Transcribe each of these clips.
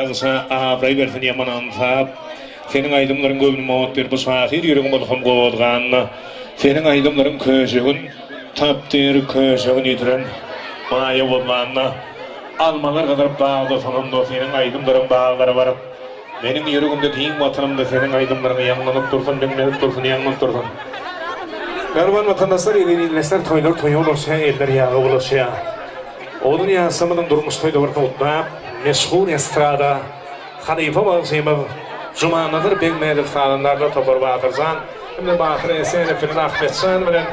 Ýagşa abraý bersin ýamana ynsap. Seniň aýdymlaryň göwnüme ot berip bu şahyr ýüregim ylham gozganda. Seniň aýdymlaryň köşegin tapdyr köşegin ýitiren maýa bollanda. Almalar gyzyryp bagda sonamda seniň aýdymlaryň baglara baryp. Meniň ýüregimde giň watanymda seniň aýdymlaryň ýaňlanyp dursun diňlenip dursun ýaňlanyp dursun. Mähriban watandaşlar eziz ildeşler toýlar toýa ulaşýar eller ýaga bulaşýar. Oglan ýaşlarymyzyň durmuş toýlaryny gutlap, meşhur estrada halypa bagşymyz Jumanazar Begmädow sazandarlar topary Batyrjan hem-de Batyr Esenow bilen Ahmetjan bilen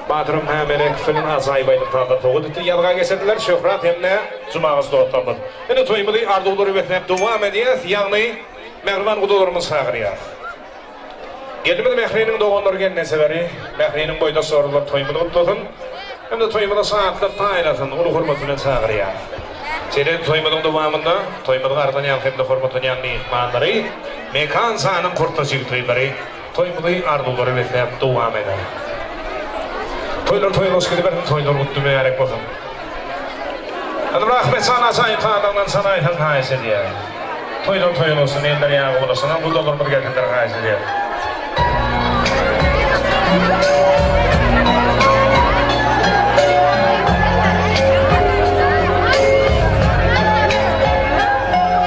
Batyr Mämelekow bilen ajaýyp aýdym-sazlar sowgat etdi. Ýazga geçirdiler Şöhrat hem-de Jumagyz dostlarymyz. Indi toýumyzy arzuwlara besläp dowam edýäs, ýagny mähriban gudalarymyzy çagyrýas. Gelnimiz Mähriniň doganlary gelnejeleri, Mähriniň boýdaşlary bilen toýumyzy gutlasyn hem-de toýumyza şatlyk paýlasyn, uly hormat bilen çagyrýarys. Şeýle hem toýumyzyň dowamynda toýumyzyň arlanýan hem-de hormatlanýan myhmanlary Mekan janyň kurtdaş ýigit-gyzlary toýumyzy arzuwlara besläp dowam eder. Toýlar toýa hoş gidibersin, toýlar gutly mübärek bolsun! Hany bir Ahmetjan ajaýyp sazyňdan çalaýsaň haýyş edýän. Toýlar toý bolsun, eller ýagy bulaşsyn, gudalarymyz gelsinler haýyş edýän.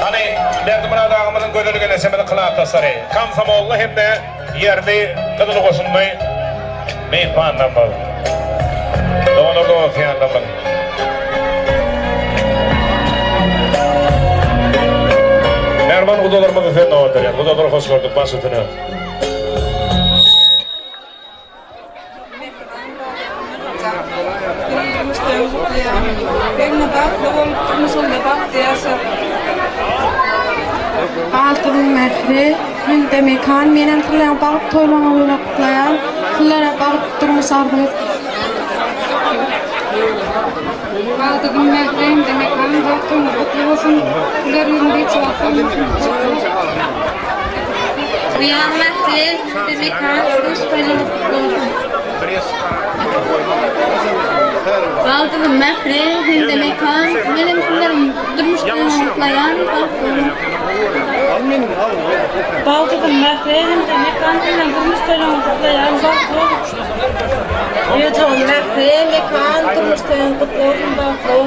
Hany Berdimyrat agamyzyň gözel gelneçemiziň klasdaşlary, komsomolly hem-de ýerli gyzyl goşunly myhmanlarymyz, doganlar dost-ýarlarymyz. Mähriban gudalarymyzy söz nobat berýär. Gudalary hoş gördük, baş üstüne. Baldyzyň mähri, Mende mekan, menem sizleriň bagt toýlaryňyzy bilen gutlaýan. Sizlere bagt durmuş arzuw etýän. Baldyzym Mähri hem-de Mekan bagt toýuňyz gutly bolsun. Güler ýüzüňiz hiç wagt solmasyn. Uýam Mähri hem-de Mekan durmuş toýlaryňyz gutly bolsun. Baldyzym Mähri hem-de Mekan menem sizleriň durmuş toýuňyzy gutlaýan bagtly boluň. Baldyzym Mähri hem-de Mekan sizleriň durmuş toýlaryňyzy gutlaýan bagtly boluň. Uýajygym Mähri, Mekan durmuş toýuň gutly bolsun bagtly bol.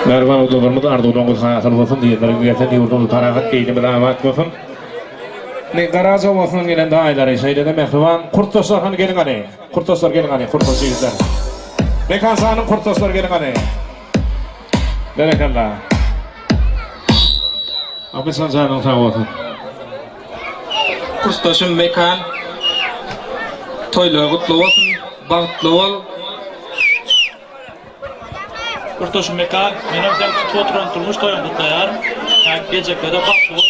Mähriban gudalarymyz arzuwlaryňyz hasyl bolsun, diýenleriňiz gelsin, ýurdumyz parahat, ilimiz abat bolsun. Indi Garaja obasyndan gelen daýylary, şeýle-de mähriban kurtdaşlar hany geliň hany. Kurtdaşlar geliň hany, kurtdaş ýigitler. Mekan şanyň kurtdaşlary geliň hany. Berekella. Ahmetjan janyň sag bolsun. Kursdaşym Mekan toýlar gutly bolsun bagtly bol. Kursdaşym Mekan menem seň tutup oturan durmuş toýuňy gutlaýaryn. Geljekde-de bagtly boluň.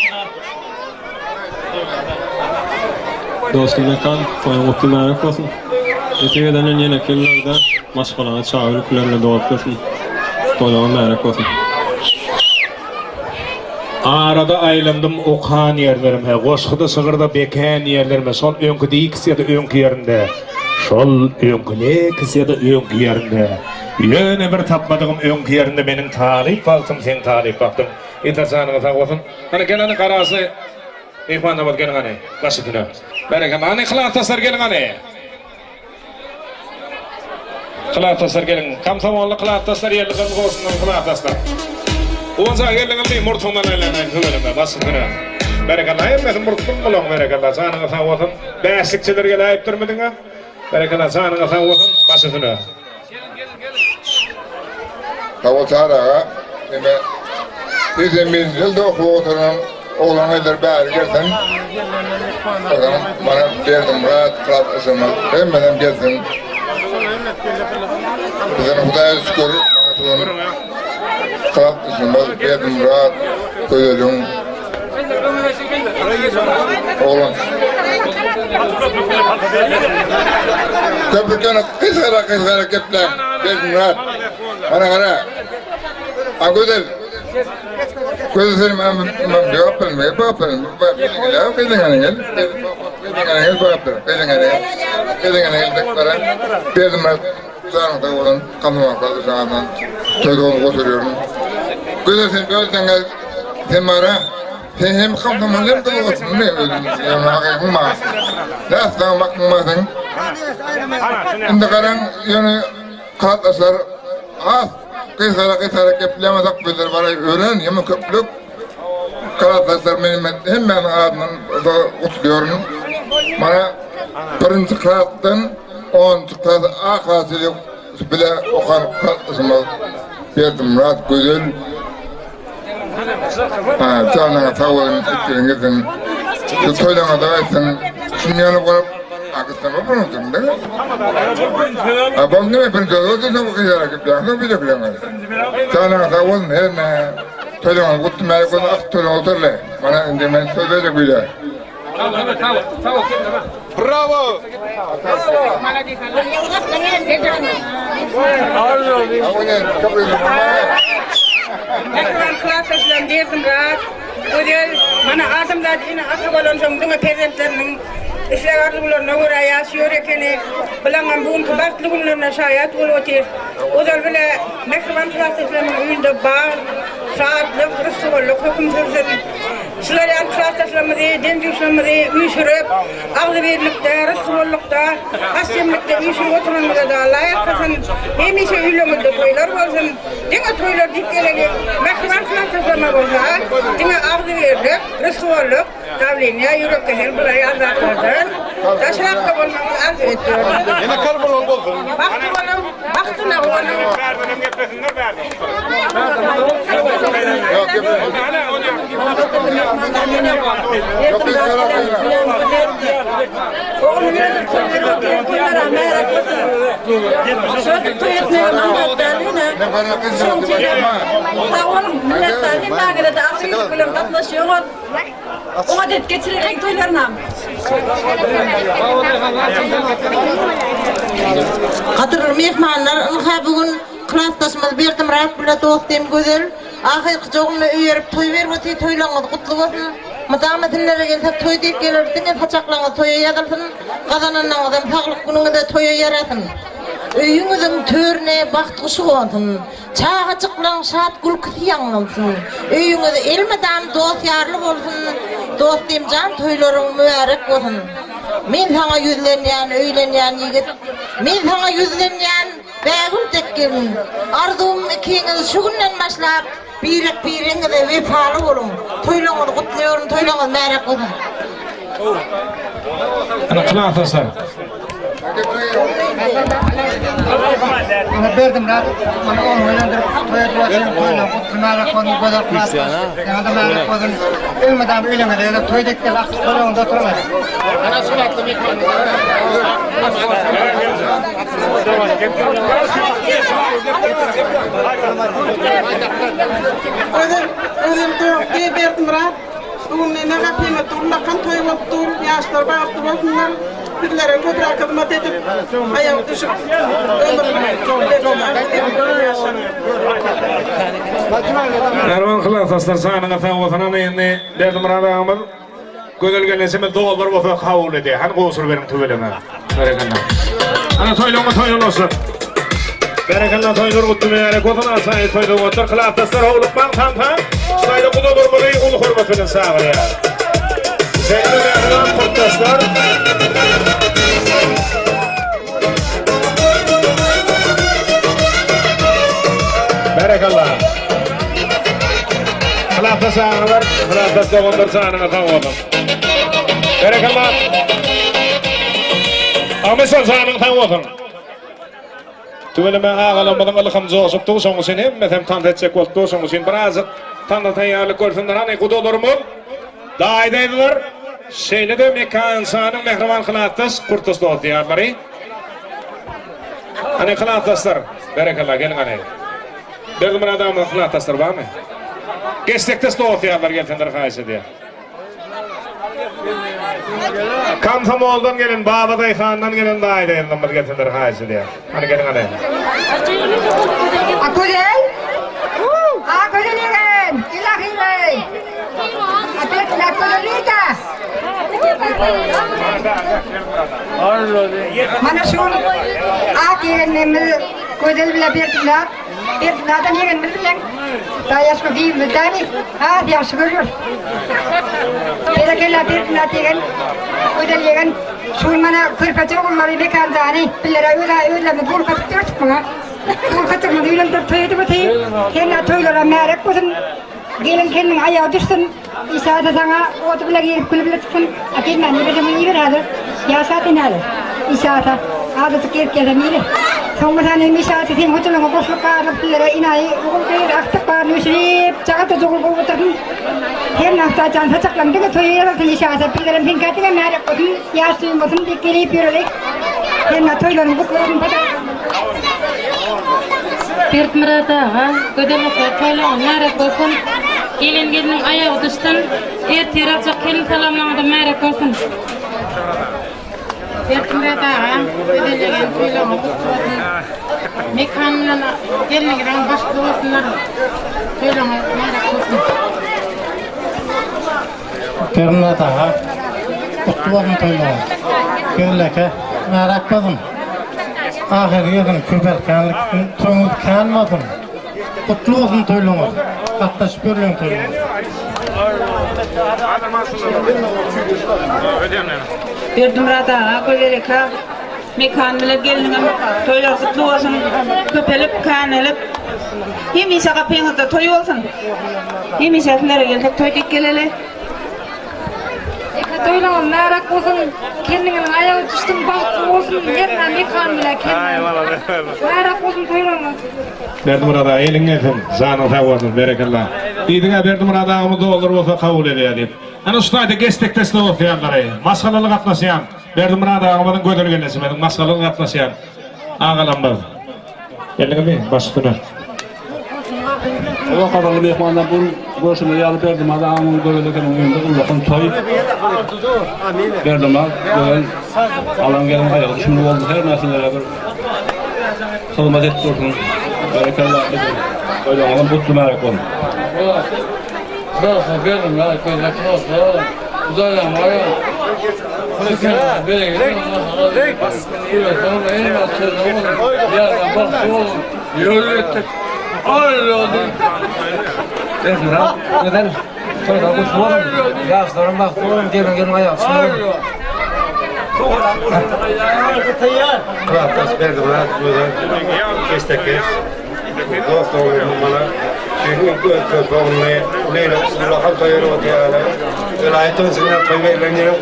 Dostum Mekan, toýuň gutly mübärek bolsun. Nesip edenden ýeneki ýyllarda maşgalaňa çaga ülkeler bilen dolup dursun. Toýlaryň mübärek bolsun. Arada aýlandym okan ýerlerime, Goşguda şygyrda bekän ýerlerime, Şol öňki diksiýada öňki ýerinde, Şol öňki leksiýada öňki ýerinde. Ýöne bir tapmadygym öňki ýerinde Meniň talyp wagtym, seň talyp wagtyň. Ýeter janyňyz sag bolsun. Hany gel hany garaşy myhmanlarymyz geliň hany baş üstüne. Berekella hany klasdaşlar geliň hany. Klasdaşlar geliň. Komsomolly klasdaşlar ýerli gyz goşundan klasdaşlar. Guwanç aga geldiňizmi murtuňdan aýlanaýyn tüweleme baş üstüne. Berekella hemmesi murtluk bulaň berekella janyňyz sag bolsun. Bäşlikçiler geläýipdirmidiňa. Berekella janyňyz sag bolsun baş üstüne. Sag bol Çary aga. Eme Sizem menzilde okuwa oturan oglan gyzlar bäri gelsin. Ozaň mana Berdimyrat klasdaşymyz hemmesem gelsin. Bizem Hudaýa şükür mana şu gün klasdaşymyz Berdimyrat Gözeliň Oglan. Köprükden gysgara gysgara gepläň. Berdimyrat. Mana gara. A Gözel. Gözel sen men jogap berme, jogap berme. Gyzyň gel. Gyzyň gel jogap ber. Gyzyň gel. Gyzyň gel. Berdimyrat. Janyň sag bolsun, Komsomol klasdaşlaryň adyndan toý-doguny goşurýaryn. Gözel sen özüňe sen bara sen hem komsomol hem gyz bolsun men özüm ýöne hakykyň bar. Nätseň bakdyň bar seň. Indi garaň ýöne klasdaşlar has gysgarak gysgarak geplämesek bizler bara ören ýa köplük klasdaşlar men hemmäniň adyndan gutlaýaryn. Mana birinji klasdan onunjy klas A klasy bile okan klasdaşymyz Berdimyrat Gözel janyňa sag bolsun, etdigiň gitsin. Şu toýlaňa da aýtsyn. Şuny ýaly bolup, Akystan bolmadyň da. A bol nime bir söz bolsa bu gyzara gitýän, bir de bileňiz. Janyňa sag bolsun, hemme toýlaňa gutly mälik bolsun, ak toýlaňa oturly. Mana indi men söz berjek bile. Bravo! Mähriban klasdaşlarym Berdimyrat, Gözel, mana adamzat ene-ata bolansoň diňe perzentleriniň isleg-arzuwlaryna görä ýaşaýar ekeni. Bilaňam bu günki bagtly günlerine şaýat bolup otyrys. Ozal bile mähriban klasdaşlarymyň öýünde bagt, şatlyk, rysgyballuk höküm sürsün. Şular ýaly klasdaşlarymyzy, deň-duşlarymyzy üýşürip, agzybirlikde, rysgybollukda, aş-jemlikde üýşürip oturanymyza-da Alla ýalkasyn! Hemişe öýleňizde toýlar bolsun! Diňe toýlar diýip geleliň, mähriban klasdaşlaryma bolsa diňe agzybirlik, rysgybolluk, dawleniýa, ýürekkesel bular ýaly zatlardan daşrakda bolmagyňyzy arzuw etýärin. Ýene kar bolan bolsun! Bagtly boluň, bagtyna guwanyň! Gadyrly myhmanlar, ynha bu gün Klasdaşymyz Berdimyrat bile dostym Gözel ahyrky jogumny öýerip toý berip otyr toýlaryňyz gutly bolsun mydama sizlere gelsek toý diýip geleris diňe saçaklaryňyz toýa ýazylsyn gazananlaryňyzam saglyk günüňize toýa ýarasyn öýüňiziň törüne bagt guşy gonsun çagajyklaň şat gülküsi ýaňlansyn öýüňiz elmydam dost ýarly bolsun dostymjan toýlaryň mübärek bolsun men saňa ýüzlenýän öýlenýän ýigit men saňa ýüzlenýän Bägül dek gelin, arzuwym ikiňiz şu günden başlap birek-biriňize wepaly boluň. Toýlaryňyzy gutlaýaryn, toýlaryňyz märek bolsun. Ana klasdaşlar. Ana Berdimyrat, mana onuň öýlendirip toý edip otyr, toýlaryň gutly märek bolsun, gözel klasdaş. Ýaňada märek bolsun. Elmydama öýleňize gelip toý dek gel, akdyk toýlaryňyzda oturyň. Ana suratly myhmanlar. Gözel, Gözel Döwekli Berdimyrat, bu gün ene gapyňyzda ullakan toý bolup dur, ýaşlar bagtly bolsunlar, sizlere köpräk hyzmat edip, aýagy düşüp, ömürlik Mähriban klasdaşlar janyňyz sag bolsun ana indi Berdimyrat agamyz Gözel gelneçemiz doganlar bolsa kabul edýär. Hany gowşur beriň tüweleme. Berekella. Ana toýlaryňyz toýlar bolsun. Berekella toýlar gutly mübärek bolsun. Asaýy toýda bolsun. Klasdaşlar howlukmaň tam tam. Şaýda gudalarymyzy uly hormat bilen çagyrýar. Şeýle mähriban kurtdaşlar. Berekella. Hylapdaş agalar, hylapdaş doganlar janyňyz sag bolsun. Berekella. Agmyşan janyň sag bolsun. Tüweleme agalarymyzyň ylham joşup dur, şonuň üçin hemmesem tans etjek bolup dur, şonuň üçin birazjyk tansa taýýarlyk görsünler. Hany gudalarymyz, daýy-daýzalar, şeýle-de Mekan şanyň mähriban hylapdaş Kurtaş dost-ýarlary. Hany hylapdaşlar, berekella geliň hany. Berdimyrat agamyzyň hylapdaşlary barmy? Geçsekdeş dost-ýarlar gelsinler haýyş edýän. Komsomoldan gelen, Baba Daýhandan gelen daýy-daýzalarymyz gelsinler haýyş edýän. Hany geliň hany. A Gözel? A Gözel egen, ilahiy. A Berdimurat Gözel nirde? Mana şu gün ak ýegenlerimiz Gözel bile Berdimyrat, Berdimyradam ýegenimiz bilen daýaşma birimiz dämi? Has ýagşy görýär. Berekella Berdimyrat ýegen, Gözel ýegen. Şu gün mana körpeje ogullary Mekanjany billere öz özlerimiz gol katyp dörtük muňa. Gol katyrmyz öýlendirip toý edip otyr. Hernä toýlara märek bolsun. Gelin gelniň aýagy düşsün. Işata saňa ody bile girip küli bile çyksyn. A gelmän iberseň muny iber häzir. Ýaşa sen häzir. Işata azajyk gezip gelsem iber. Soňra sen hem işata seň hojalygyňa goşulyp garylyp sizlere inaýy ogul gyz agtyk baryny öşürip jagada jogul gowy otursyn. Her nahta jan saçaklaň diňe toýa ýazylsyn işata bizlerem seňkä diňe märek bolsun ýaş düýn bolsun diýip gelip ýöreli. Hernä toýlaryň gutly bolsun podarkaň. Berdimurat aga, Gözel ata, toýlaryňyz märek bolsun! Gelen gelniň aýagy düşsün! Ertir aljak gelin salamlaryňyzam märek bolsun! Berdimurat aga, Gözel ýegen, toýlaryňyz gutly bolsun! Mekan bilen gelniňiziň bagtly bolsunlar! Toýlaryňyz märek bolsun! Berdimurat aga, gutly bolsun toýlaryňyz! Gözel eke, märek bolsun! Ahyry ýylyň köpelkänlik toýuňyz kän bolsun. Gutly bolsun toýlaryňyz. Gatnaşyp göreliň toýuňyza. Berdimyrat aga, Gözel eke, Mekan bile gelniňem toýlary gutly bolsun. Köpelip, känelip, hemişe gapyňyzda toý bolsun. Hemişe sizlere gelsek toý dek geleli. Eke toýlaňyz märäk bolsun, gelniňiziň aýagy düşsün, bagtly bolsun, hernä mekan bile gelniňiz. Märäk bolsun toýlaňyz. Berdimyrat aga eliň gelsin, janyň sag bolsun, berekella. Diýdiňä Berdimyrat agamyz dollar bolsa kabul edýär diýip. Ana şu taýda geçdekdeş dost ýarlary, maşgalaly gatnaşýan Berdimyrat agamyzyň gözel gelneşimiziň maşgalaly gatnaşýan agalarymyz. Geldiňizmi? Baş üstüne. Oba gadyrly myhmanlar bu gün görşümiz ýaly Berdimyrat agamyň Gözel ekeniň öýünde ullakan toý. Berdimyrat Gözel alan gelin aýagy düşümli boldy. Her näselere bir hyzmat edip dursun. Berekella. Toýlaryňyzam gutly märek bolsun. Bolsa Berdimyrat Gözel bolsa Hudaýam aýa. Gözel, toýda gutly bolsun. Ýaşlaryň bagtly bolsun, gelin gelin aýagy çykyp. Klasdaş Berdimyrat Gözel Keştekeş dost oglunyň mana şeýle öz körpe ogluny Leýla ullakan toý berip otyrlar. Welaýat toýunçylygyna toý berlen ýeri.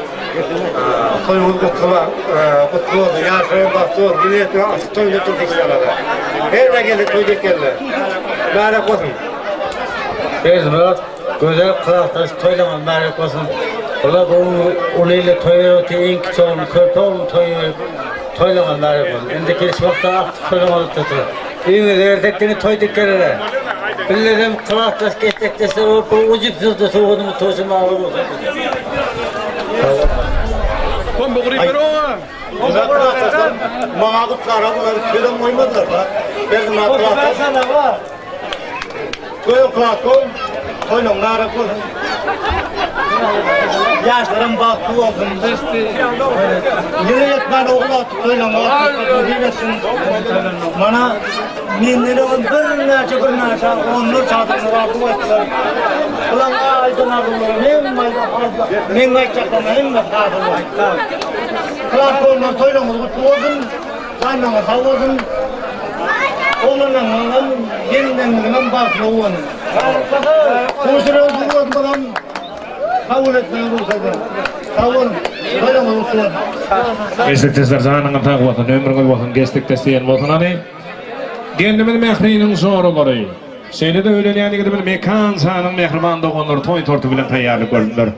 Toýuňyz gutly gutly bolsun, ýaşlaryň bagtly bolsun. Biz ertir açyk toýunda dursak inşallah. Her geldi toý dek geldi. Mübarek bolsun. Berdimyrat gözel klasdaş toýlaňyz mübarek bolsun. Bular bu uly ile toý berip otyr, iň kiçi ogluny, körpe ogluny toý berip toýlaňyz mübarek bolsun. Indiki iş wagtda agtyk toýlaňyz otyr. Öýüňize gelsek diňe toý dek gelerler. Billerem klasdaş geçdekdeşler bolup bu ujypsyzja sowgadyňyz toşamaga rugsat ediň. Maňa gutlara bular sözem goýmadylar da. Berdimyrat klasdaş. Gözel klasdaş toýlaň mübarek bolsun. Ýaşlaryň bagtly bolsun. Ýyly ýetmän ogul agtyk toýlaň nesip etsin. Mana menden öň birnäçe birnäçe onlarça adamlar arzuw aýtdylar. Bulaň aýdan arzuwlary hemme meň aýtjaklarym hemme hasyl boldy. Klasdaşlar toýlaryňyz gutly bolsun. Janyňyz sag bolsun. Oglanlaryňyzyňam, gelinleriňiziňem bagtly bolsun. Gowşuran sowgatymyzam kabul etmäge rugsat ediň. Sag boluň. Toýlaryňyz gutly bolsun. Geçdikdeşler janyňyz sag bolsun, ömrüňiz bolsun, geçdikdeş diýen bolsun hany. Gelnimiz Mähriniň joralary, şeýle-de öýlenýän ýigidimiz Mekan janyň mähriban doganlary toý torty bilen taýýarlyk gördüler.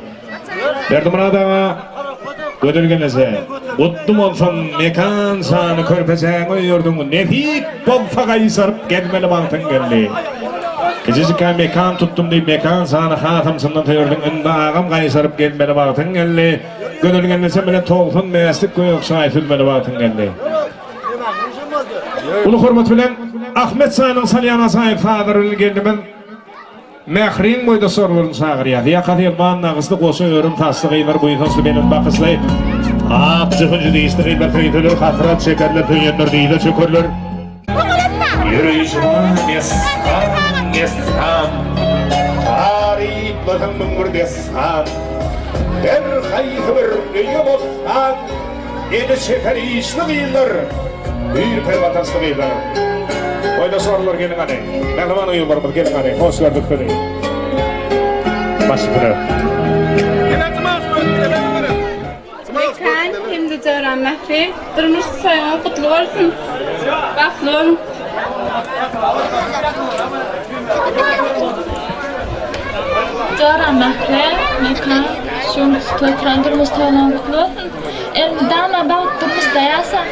Berdimyrat aga, Gözel gelneje, gutly bolsun, Mekan jany körpejäňi öýerdiň, nesip bolsa gaýşaryp gezmeli wagtyň geldi. Kiçijikkä Mekan tutdum diýip Mekan jany hasam çyndan söýerdiň, indi agam gaýşaryp gezmeli wagtyň geldi. Gözel gelnejem bilen 90 bäşlik gök çaý süzmeli wagtyň geldi. Uly hormat bilen Ahmet janyň salýan ajaýyp sazlary bilen gelnimiz. Mähriň boýda sorlaryny çagyrýar. Ýakasy elman nagyşly goşa örüm saçly gyzlar buýsançly belent bakyşly ak jühünji dişli gyzlar söýseler hasrat çekerler söýenler dyza çökerler. Ýöreýşiň messan messan Taryplasaň 1001 dessan Her haýsy bir öýe bossan Eli çeper işli gyzlar, Hüýr perwatançly gyzlar. Oýna şorlar geliň hany. Mähriban uýalarymyz geliň hany. Hoş gördük sizi. Baş üstüne. Mekan hem-de joram Mähri, durmuş toýuňyz gutly bolsun! Bagtly boluň! Joram Mähri, Mekan, şu gün tutly oturan durmuş toýuňyz gutly bolsun! Elmydama bagt durmuşda ýaşaň!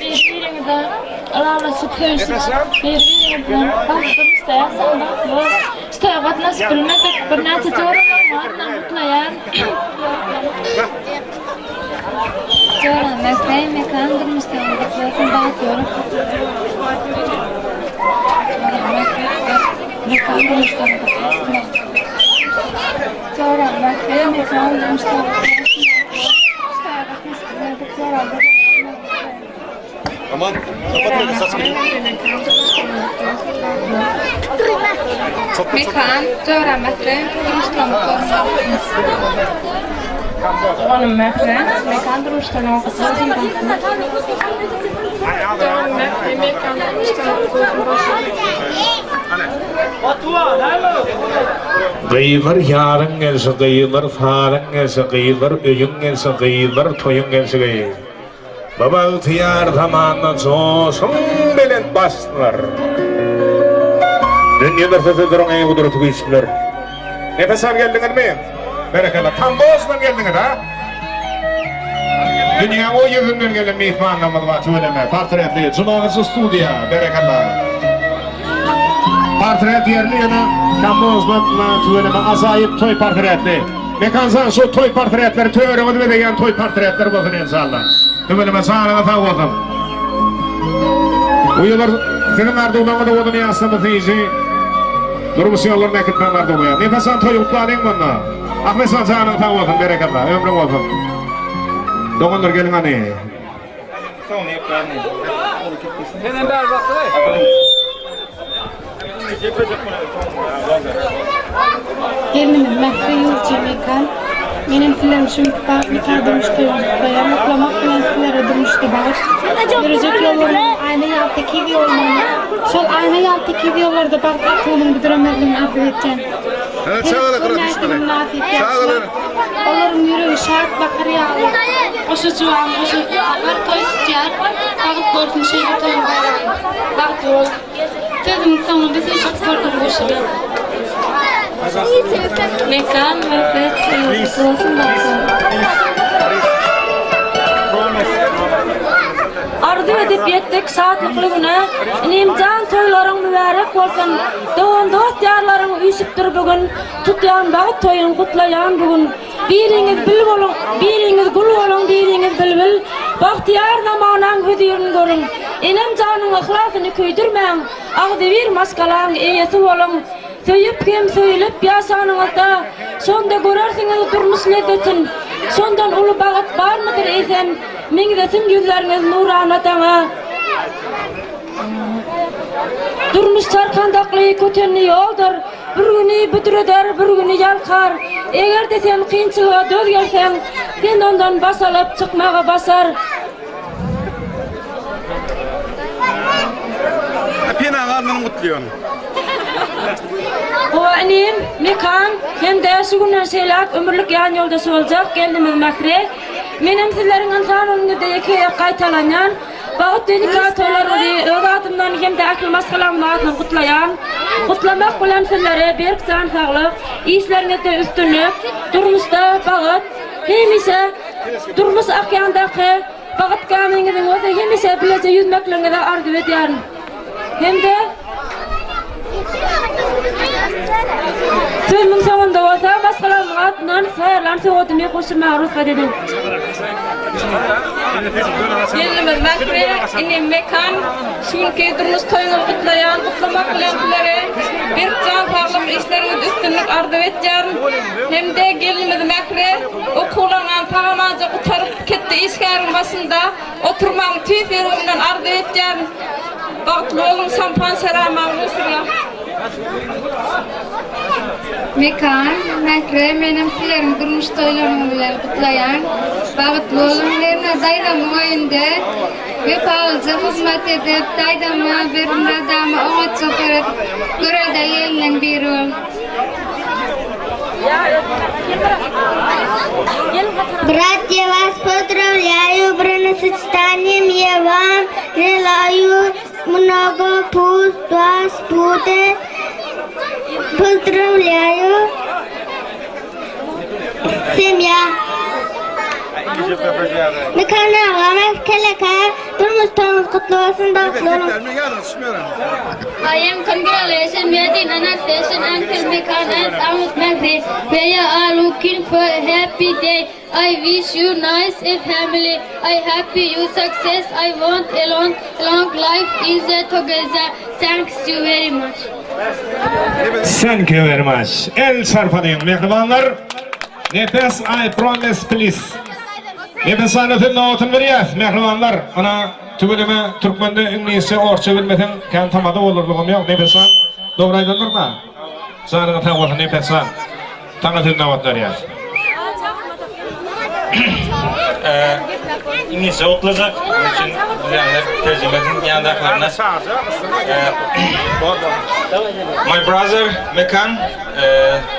Biri-biriňize ylalaşyp söýüşip, biri-biriňiz bilen bagt durmuşda ýaşaň, bagtly boluň! Şu toýa gatnaşyp bilmedik birnäçe joralaryň adyndan gutlaýan. Joram Mähri, Mekan durmuş toýuňyz gutly bolsun, bagtly boluň! Joram Mähri, Mekan durmuş toýuňyz gutly bolsun, bagtly boluň! Joram Mähri, Mekan durmuş toýuňyz gutly bolsun, bagtly boluň! Aman, kapat saç Mekan, joram Mähri, durmuş toýuňyz gutly bolsun. Doganym Mähri, Mekan durmuş toýuňyz gutly bolsun, bagtly boluň. Doganym Mähri, Mekan durmuş toýuňyz gutly bolsun, bagtly boluň. Gyzlar ýaryň gelse gyzlar saryň gelse gyzlar öýüň gelse gyzlar toýuň gelse Bu bagtyýar zamanda joşuň belent başlar. Dünýedir sizi duruň eý gudraty güýçlüler. Nefes al geldiňizmi? Berekella. Kambojdan geldiňiz ha? Dünýäň o ýüzünden gelen myhmanlarymyz bar tüweleme. Portretli Jumagyjy studiýa. Berekella. Portret ýerli ýöne Kambojdan tüweleme ajaýyp toý portretli. Mekanjan şu toý portretleri töweregiňizi bezeýän toý portretleri bolsun enşalla. Tüweleme janyňyz sag bolsun. Uýalar siziň arzuwlaryňyz owadan ýaşlama süýji durmuş ýollaryna äkitmegiňizi arzuwlaýan. Nepesjan toýy gutlalyň munda. Ahmetjan janyň sag bolsun berekella ömrüň bolsun. Doganlar geliň hany. Gelnimiz Mähri Ýurtja Mekan. Menem sizleriň şu günki bagtly nika durmuş toýuňyzy gutlaýan. Gutlamak bilen sizlere durmuşda bagt, ýörejek ýollaryňyzyň aýna ýaly tekiz ýolmagyny, şol aýna ýaly tekiz ýollarda bagt arzuwynyň büdremezligini arzuw etýän. Her mynasyp ýaşlar, olaryň ýüregi şat bahar ýaly, goşa juwan, goşa bahar toý tutýar. Bagt bolsun şeýle toýuň baýramy. Bagtly bol. Sözümiň soňunda süýji gutardyň goşugy. Mekan Mähri toýuňyz gutly bolsun bagtly boluň. Arzuw edip ýetdik şatlykly güne, Inimjan toýlaryň mübärek bolsun! Dogan dost ýarlaryň üýşüpdir bu gün, Tutýan bagt toýuň gutlaýan bu gün. Biriňiz bil boluň, biriňiz gül boluň, biriňiz bilbil, Bagtyýar zamanaň hözirin görüň. Enem janyň yhlasyny köýdürmäň, Agzybir maşgalaň eýesi boluň. Söýüp hem söýülip ýaşanyňyzda, Şonda görersiňiz durmuş lezzetin. Şondan uly bagt barmydyr eýsem, Meňzesin ýüzleriňiz nurana daňa. Durmuş çarkandakly kötenli ýoldur, Bir güni büdreder, bir güni ýalkar. Eger-de sen kynçylyga döz gelseň, Sen ondan baş alyp çykmagy başar. Penaň alnyny gutlaýan. Gowa inim, Mekan hem-de şu günden şeýläk ömürlik ýan ýoldaşy boljak gelnimiz Mähri. Menem sizleriň ynsan öňüňizde ýeke gezek gaýtalanýan bagt we nika toýlaryňyzy öz adymdan hem-de ähli maşgalamyň adyndan gutlaýan. Gutlamak bilen sizlere berk jan saglyk, işleriňizde üstünlik, durmuşda bagt, hemişe durmuş akýandaky Bagt gämiňiziň bolsa hemişe bileje ýüzmekligiňizi arzuw edýärin. Hem-de sözümiň soňunda bolsa maşgalamyň adyndan taýýarlan sowgadymy goşurmaga rugsat ediň. Gelinimiz Mähri, inim Mekan, şu günki durmuş toýuňyzy gutlaýan, gutlamak bilen sizlere berk jan saglyk, işleriňizde üstünlik arzuw etýärin. Hem-de gelinimiz Mähri okuwlaryňam sag-amanja gutaryp, ketde işgäriň başynda oturmagyny tüýs ýüregimden arzuw etýärin. Bagtly boluň, şampan şerabam gowşurýan. Mekan, Mähre menem sizleriň durmuş toýlaryňyz bilen gutlaýan. Bagtly boluň herne daýzamyň öýünde wepalyja hyzmat edip daýzama Berdimyrat agama oňatja seredip görelde gelinleň biri bol. Brat я вас поздравляю бракосочетанием я вам желаю много пусть вас будет поздравляю semýa Mekan aga Mähkeleka durmuş toýuňyz gutly bolsun bagtly boluň. I am congratulation wedding annotation uncle Mekan and Aunt Mähri. We are looking for a happy day. I wish you nice a family. I happy you success. I want a long long life is together. Thanks you very much. Thank you very much. El çarpalyň mähribanlar. Nepes I promise please. Nepes ana söz nobatyny berýäs mähribanlar. Ana tüweleme türkmende iňlisçe orsça bilmeseň kän tamada bolarlygam ýok Nepes jan. Dogry aýdandyryn-a. Janyňyz sag bolsun Nepes jan. Saňa söz nobatyny berýäs. Iňlisçe gutlajak. Onuň üçin bilýänler terjime etsin ýandakylaryna. My brother Mekan,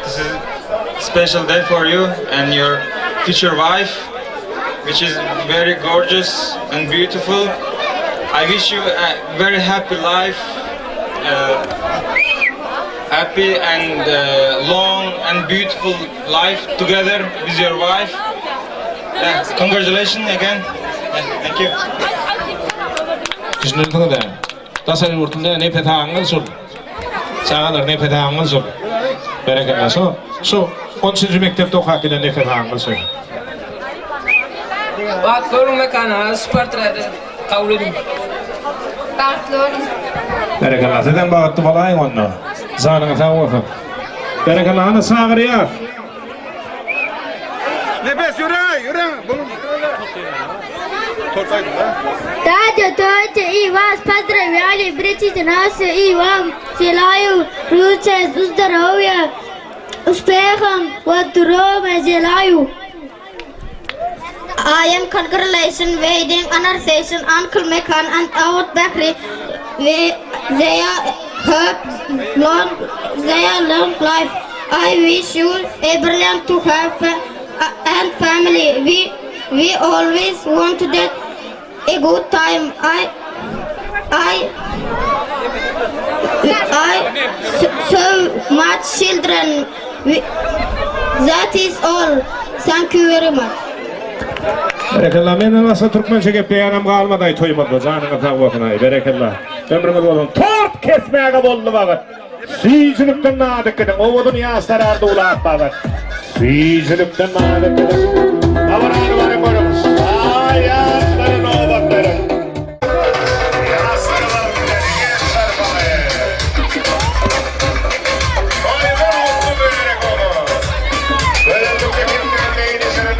this is special day for you and your future wife, which is very gorgeous and beautiful. I wish you a very happy life, happy and long and beautiful life together with your wife. Yeah, congratulations again. Yeah, thank you. Düşünilsiňiz-ä. Daşary ýurtly Nepes agaňyz şul. Çagalar Nepes agaňyz şul. Berekella şu şu on üçünji mekdepde okap gelen Nepes agaňyz şu. Bagtly boluň Mekan aga şu portreti kabul ediň. Bagtly boluň. Berekella sizem bagtly bolaýyň onda. Janyňyz sag bolsun. Berekella hany çagyrýas. Nepes ýöre, ýöre. Дядя, тетя и вас поздравляли, берите нас и вам желаю лучшего здоровья, успехов, вот здоровья желаю. I am congratulations wedding anniversary Uncle Mekan and Aunt Mähri. We, they are have long, they are long life. I wish you a brilliant to have and family. We we always wanted a good time. I I I so, so much children. We, that is all. Thank you very much. Berekella menden başga türkmençe gepleýänem galmadaý toýumyzda janyňyz sag bolsun-aý berekella ömrüňiz bolsun tort kesmäge boldy wagt süýjülikden nadyk gidiň owadan ýaşlar arzuwlap bagyt süýjülikden nadyk gidiň dabarany baryň görüň şa ýaşlara nobat beriň. Ýaşlar baryň gideliň el çarpaly. Toýlar gutly mübärek bolsun. Gözellikde kemsilen beýnisine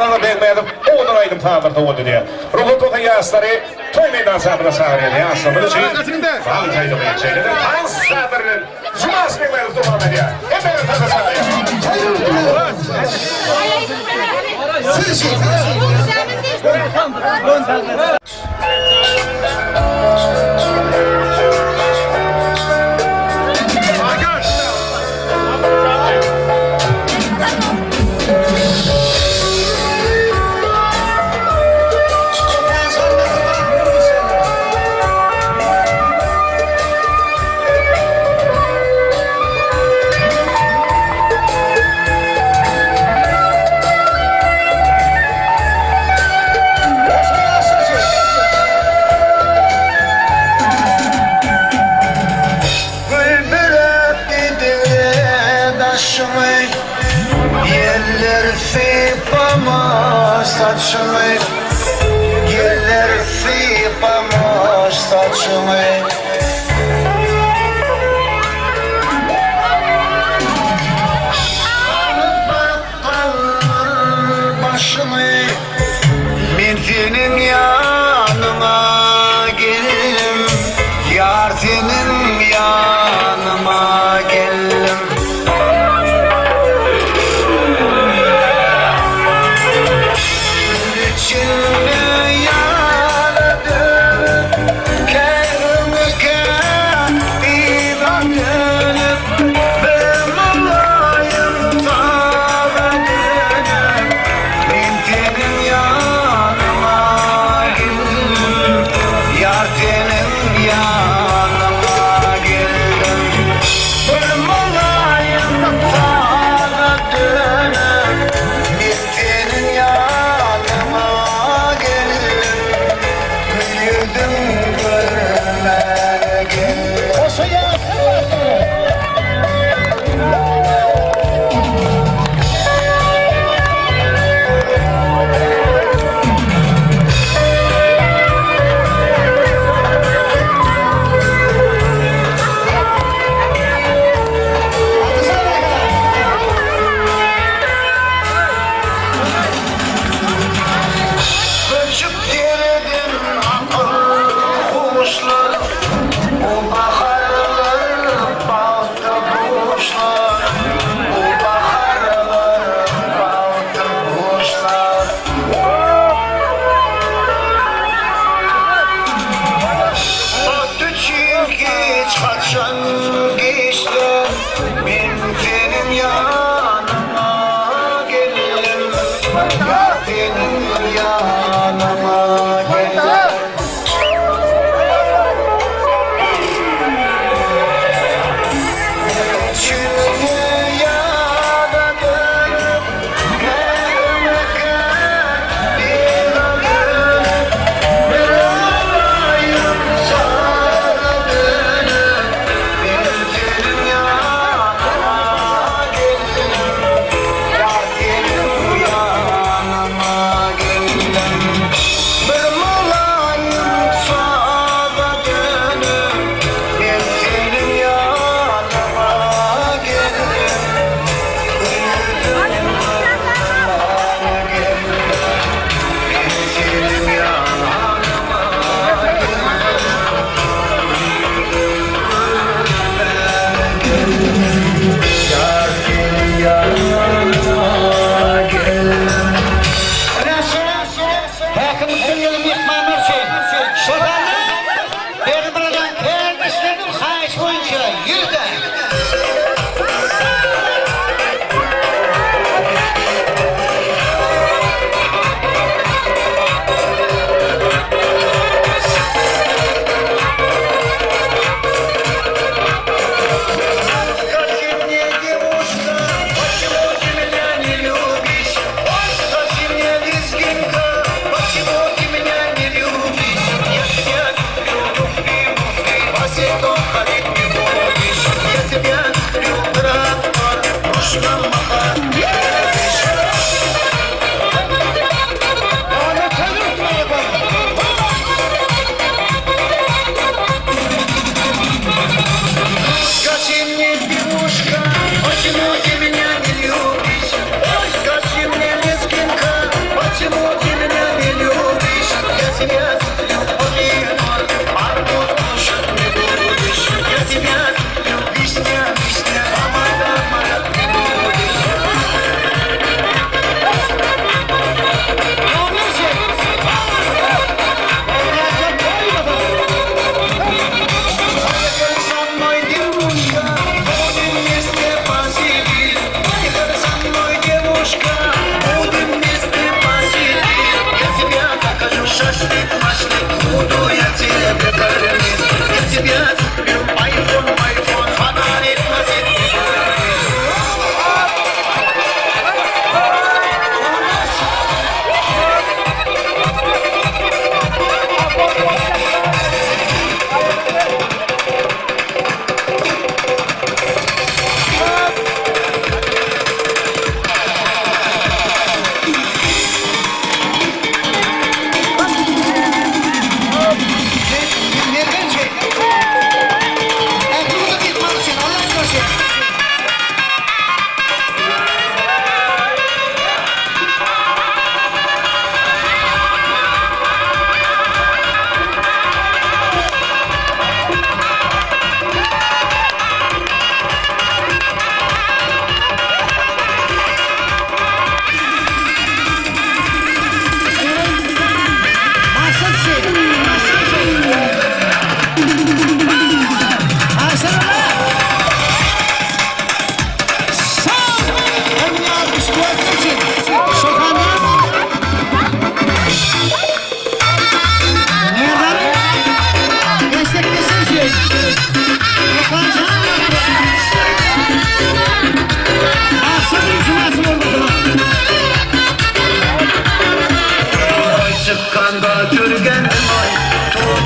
Amanalla Begmädow owadan aýdym-sazlar sowgat edýär. Rugsat bolsa ýaşlary toý meýdançasyna çagyrýan ýaşlarymyz üçin tans aýdymy, şeýle-de tans sazlary bilen Jumaş Begmädow dowam edýär. Hemmeleri tansa çagyrýar. Gül bürüp gidire daşymy Ýeller sypamaz saçyňy Ýeller sypamaz saçyňy. Galdyr başyňy, men seniň ýanyňa geldim, Ýar seniň ýanyňa geldim. Gül içinde ýara dönüp, käriňi.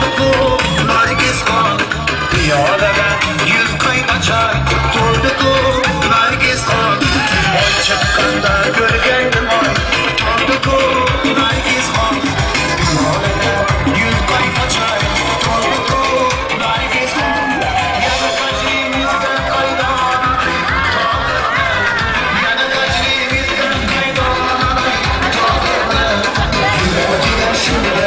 Toldy Nargiz han Piýalaga 100 gaýma çaý Toldy Nargiz han Oý çykganda görgenim oý Toldy Nargiz han Piýalaga 100 gaýma çaý Toldy Nargiz han Ýa-da gajrymyzdan gaýdan Ýa-da gajrymyzdan gaýdan Ýüregime şunda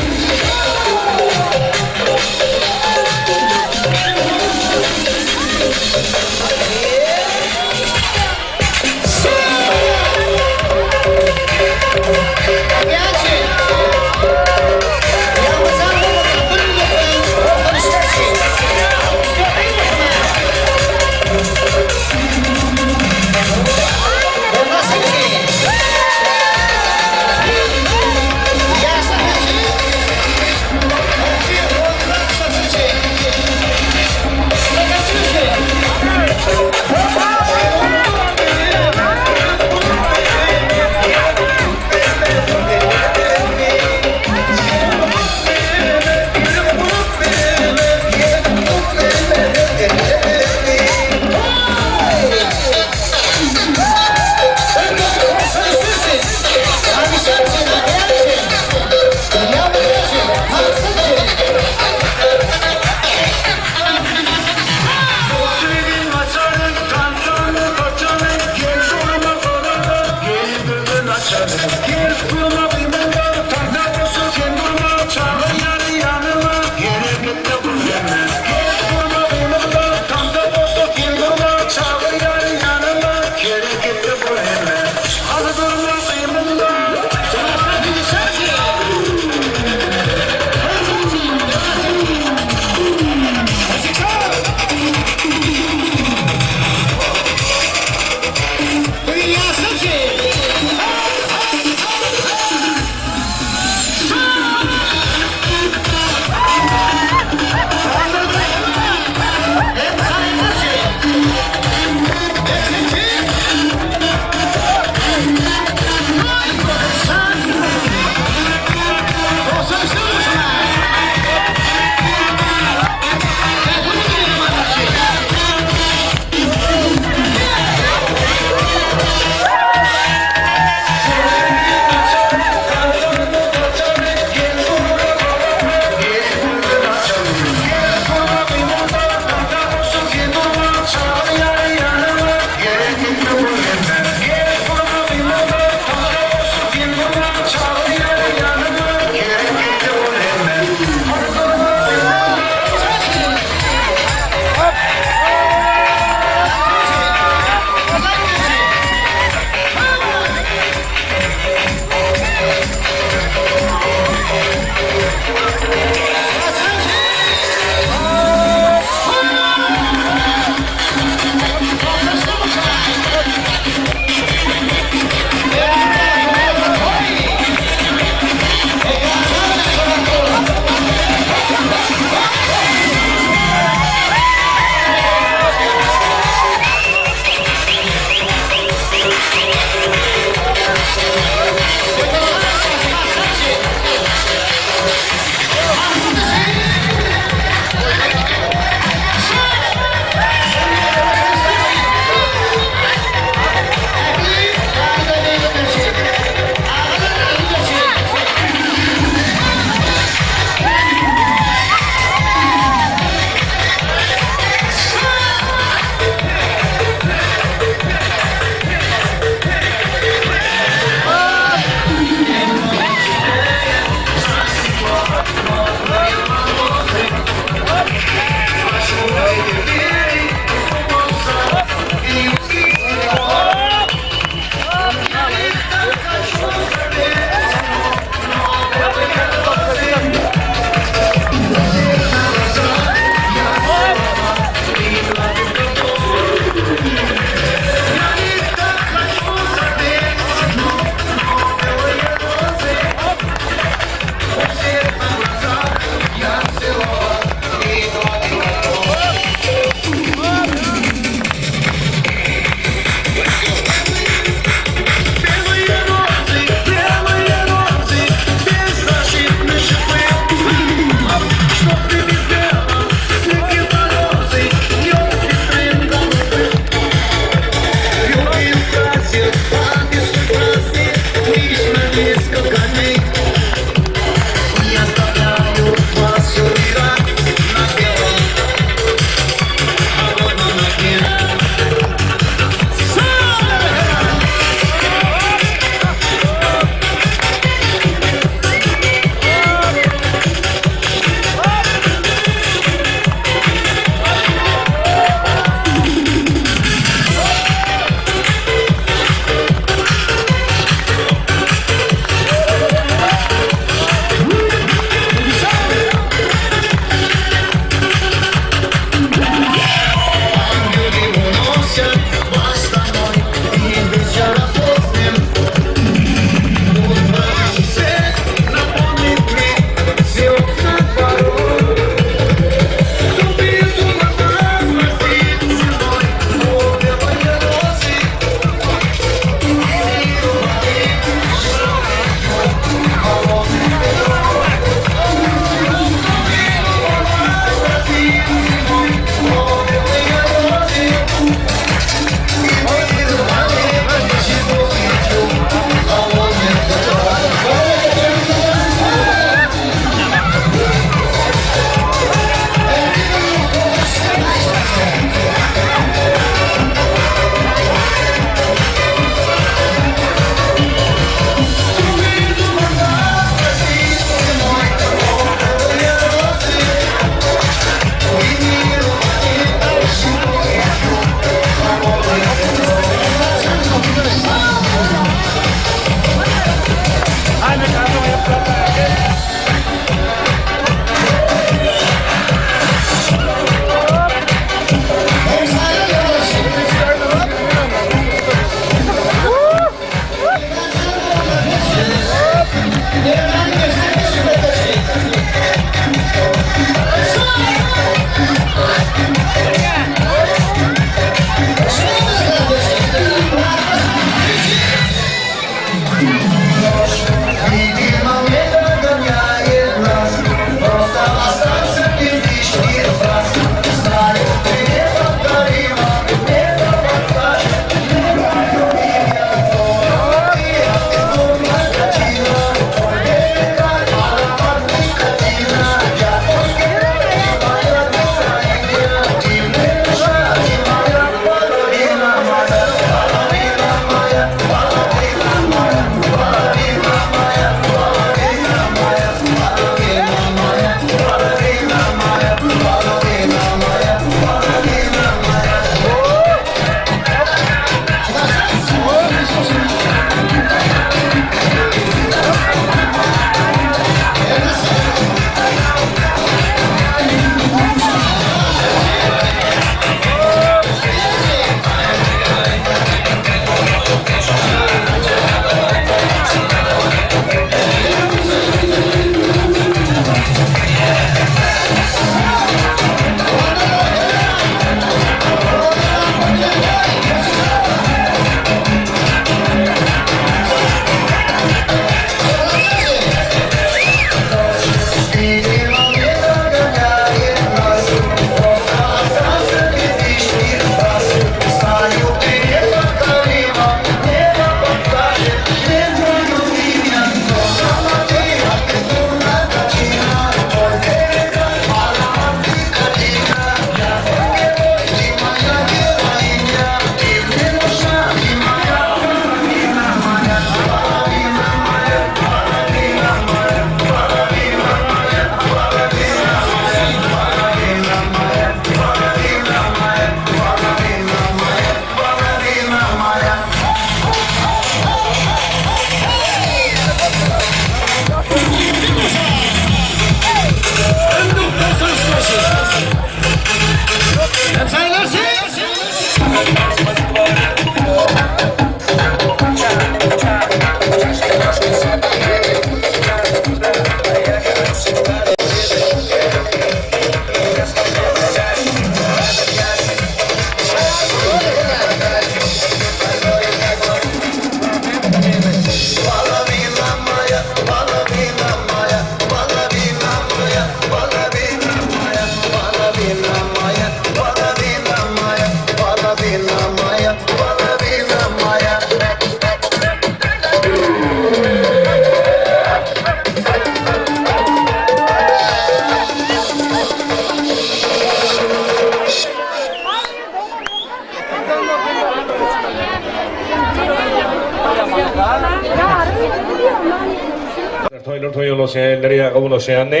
toýa ulaşýan, elleri ýaga bulaşýandy.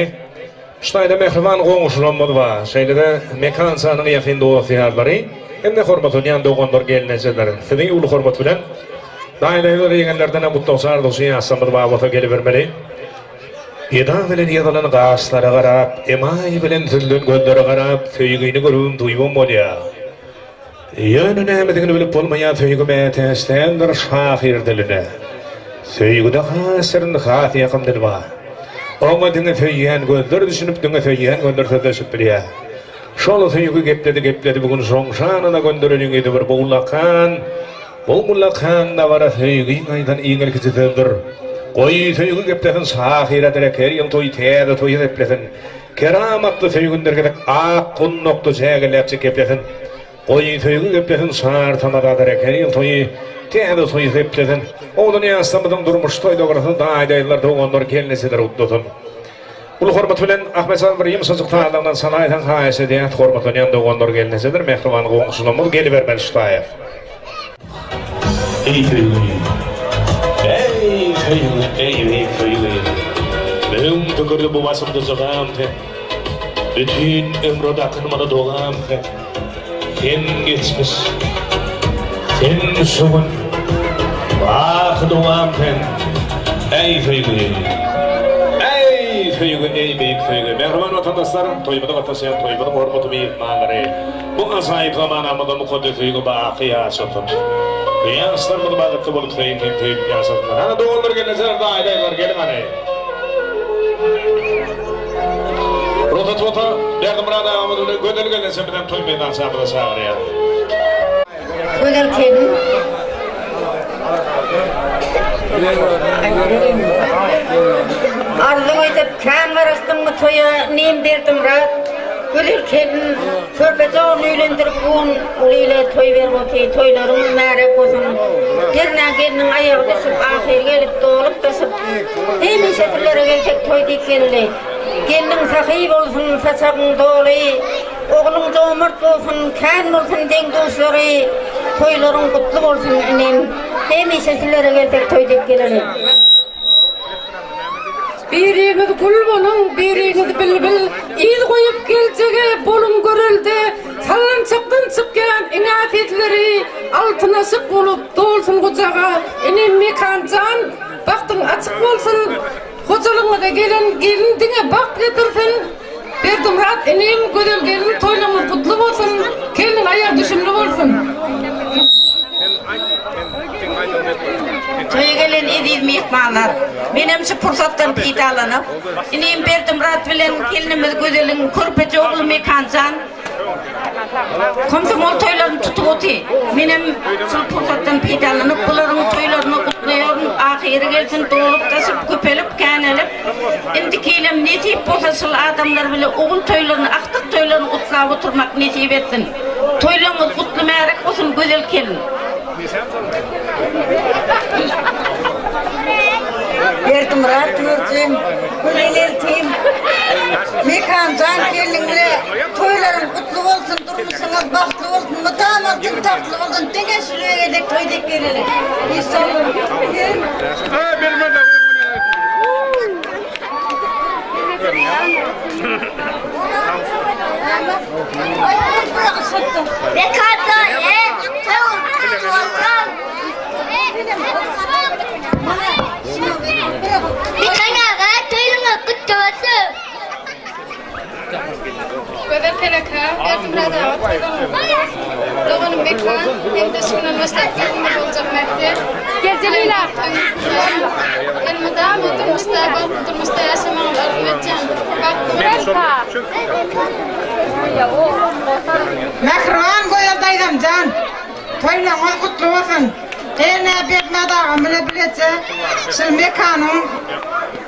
Şu taýda mähriban goňşularymyz bar. Şeýle-de Mekan janyň ýakyn dost-ýarlary hem-de hormatlanýan doganlar, gelnejeler. Sizi uly hormat bilen daýy-daýzalar, ýegenlerdenem gutlagçy arzuwçy ýaşlarymyz bar bolsa gelibermeli. Eda bilen ýazylan gaşlara garap, emaý bilen süzülen gözlere garap söýgini görübem duýubam bolýar. Ýöne nämedigini bilip bolmaýan söýgi mätäç däldir şahyr diline. Söýgüde has şirin, has ýakym dil bar. Oňa diňe söýýän gözler düşünip, diňe söýýän gözler sözleşip bilýär. Şol söýgi gepledi, gepledi bu gün şoň şanyna göndereliň ýedi bir bu ullakan, bu ullakan dabara söýgiň aýdan iň ilkinji sözdür. Goý, söýgi geplesin şahyra derek her ýyl toý täze toýa seplesin. Keramatly söýgündir gezek ak gundakda jägilläpjik geplesin. Goý, söýgi geplesin şar tamada derek her ýyl toýy täze toýy seplesin. Oglan ýaşlarymyzyň durmuş toý dabarasy daýy-daýylar, doganlar, gelnejeler gutlasyn. Uly hormat bilen Ahmetjan bir ýumşajyk sazlaňdan çalaýsaň haýyş edýäs hormatlanýan doganlar, gelnejeler, mähriban goňşularymyz gelibermeli şu taýa. Eý söýgi, eý söýgi, eý beýik söýgi, Müň pikirli bu başymda jygam sen, Bütin ömre dakynmaly dogam sen. Sen geçmiş, sen şu gün, Baky dowam sen, eý söýgi, eý söýgi, eý beýik söýgi. Mähriban watandaşlar, toýumyza gatnaşýan toýumyzyň hormatly myhmanlary! Bu ajaýyp zamanamyzda mukaddes söýgi baky ýaşasyn. Ýaşlarymyz bagtly bolup söýüp hem söýülip ýaşasynlar. Hany doganlar gelnejeler daýy daýylar geliň hany. Rugsat bolsa Berdimyrat agamyz bilen Gözel gelnejemizem toý meýdançamyza çagyrýarys. Gözel gelin. Arzuw edip kän garaşdyň bu toýa inim Berdimyrat. Gözel gelin körpeje ogluny öýlendirip bu gün uly ile toý berip otyr. Toýlaryň mübärek bolsun. Hernä gelniň aýagy düşüp ahyry gelip dolup daşyp hemişe sizlere gelsek toý diýip geldi. Gelniň sahy bolsun saçagyň doly. Ogluň jomart bolsun, kän bolsun deň-duşlary, Toýlaryň gutly bolsun inim, hemişe sizlere gelsek toý dek geleli. Biriňiz gül boluň, biriňiz bilbil, Yz goýup geljege boluň görelde, Sallançakdan çykýan ene sesleri, Altyn aşyk bolup dolsun gujaga. Inim Mekan jan, bagtyň açyk bolsun, Hojalygyňyza gelen gelin diňe bagt getirsin. Berdimyrat inim gözel gelin toýlaryňyz gutly bolsun gelniň aýagy düşümli bolsun. Toýa gelen eziz myhmanlar, menem şu pursatdan peýdalanyp, inim Berdimyrat bilen gelnimiz Gözeliň körpeje ogly Mekanjan Komsomol toýlaryny tutup oty. Menem şul pursatdan peýdalanyp, bularyň toýlaryny gutlaýaryn. Ahyry gelsin, dolup-daşyp, köpelip, känelip, indiki ýylam nesip bolsa şul adamlar bile ogul toýlaryny, agtyk toýlaryny gutlap oturmak nesip etsin. Toýlaryňyz gutly märek bolsun, gözel kelin. Berdimyrat Nurjym, Gözel eltim, Mekanjan gelniň bile toýlaryň gutly bolsun, durmuşyňyz bagtly bolsun, mydama altyn tagtly bolsun, diňe şulara gezek toý dek geleli. Inşallah. Gözel Peleke, Berdimyrat aga toýlaryňyz gutly bolsun. Doganym Mekan hem-de şu günden başlap gelnimiz boljak Mähri. Toýuňyzy gutlaýan. Elmydama durmuşda, bagtly durmuşda ýaşamagyňyzy arzuw etýän. Bagtly boluň! Mähriban Gözel daýzamjan, toýlaryňyz gutly bolsun! Hernä Berdimurat agam bile bileje şul Mekanyň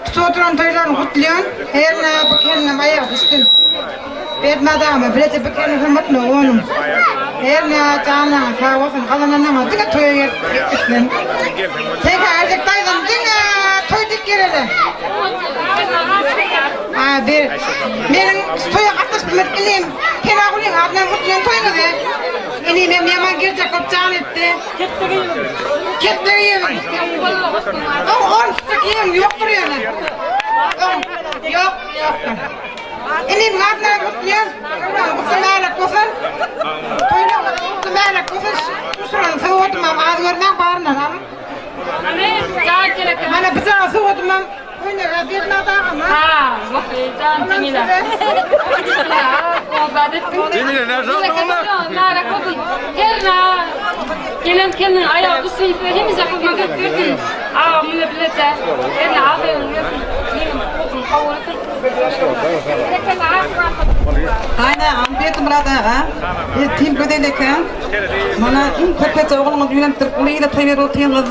tutup oturan toýlaryny gutlaýan. Hernä bu gelinem aýagy düşsün. Berdimurat agama bileje bu gelniň hormatyna onuň. Hernä janlaryňyz sag bolsun, gazananyňyz diňe toýa gelip gitsin. Sekä erjek daýzam diňe toý diýip geleli. A bir meniň toýa gatnaşyp bilmedik inim Penagulyň adyndan gutlaýan toýuňyzy. Inim hem ýaman geljek bolup jan etdi. Kepde geýerin. Oň onsuz geýim ýokdur ýöne. Ýok, ýok. Inim adyndan gutlaýan. Gutly märek bolsun. Toýlaryňyz gutly märek bolsun. Şuran sowgadymam az görmäň baryndan alyň. Mana bir jaga sowgadymam Oýnaga bermedi agam. Ha, jan Cemile. Cemile nerede onlar? Märek bolsun. Her gelen keliniň aýagy düşsün, hemişe hyzmat etdirsin. Agam bile bileje. Her aferin bersin. Menim kabul etsin. Gaýyn agam, Berdimyrat aga, Eltim Gözel eke, mana iň körpeje ogluňyz üýlendirip uly ile toý berip otyňyz.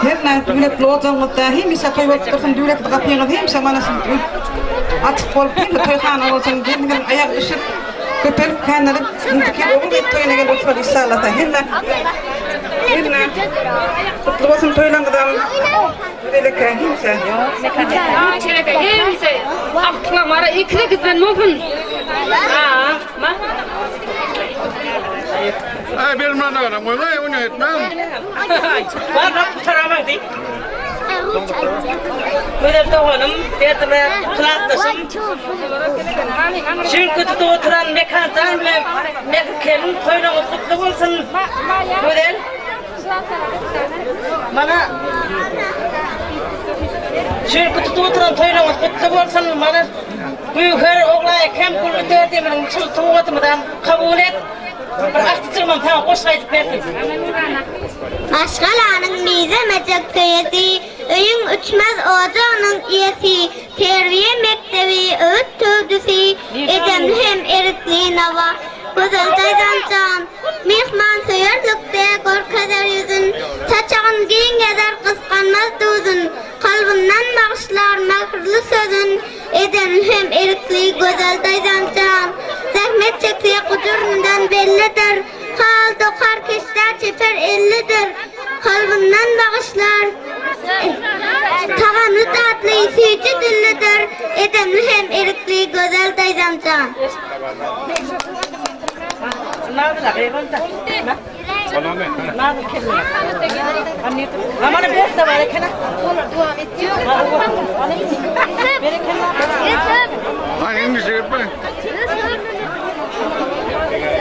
Her nädip döwletli ojagyňyzda hemişe toý bolup dursun, döwletli gapyňyz hemişe mana şu açyk bolup, hemişe toýhana bolsun, gelniňiziň aýagy düşüp, köpelip, känelip, indiki ýyl ogul gyz toýuna gelip oturar inşallasa. Hemme hemme gutly bolsun toýlaryňyzam. Gözel eke hemişe. Hemişe agtyklaň bara ikili gizlen bolsun. Ha, ma. Ay benim lan adam koyma onu etmem. Barmak gutaramam diý. Gözel doganym, Berdime klasdaşym. Çünki tutup oturan Mekanjan bilen Mehrikelin toýlaryňyz gutly bolsun. Gözel. Mana Çünki tutup oturan toýlaryňyz gutly bolsun. Mana Göwher ogla ekem gülli dördeminiň çyl sowgadymyzam kabul et. Bir agtyjygymam saňa goşgy aýdyp bersin. Maşgalanyň mizemejek söýesi, Öýüň öçmez ojagynyň eýesi, Terbiýe mekdebi, öwüt hüwdüsi, Edemli hem erikli nawa. Gözel daýzam jan, myhmansöýerlikde Görkezer ýüzün, Saçagyn giň gezer, gysganmaz duzun, Kalbyndan bagyşlar mähirli sözün, Edemli hem erkli Gözel daýzam jan, Zähmet çekse gujuryndan bellidir, Hal dokar keşdä çeper ellidir, Kalbyndan bagyşlar tagamly datly, Süýji dillidir, Edemli hem erkli Gözel daýzam jan.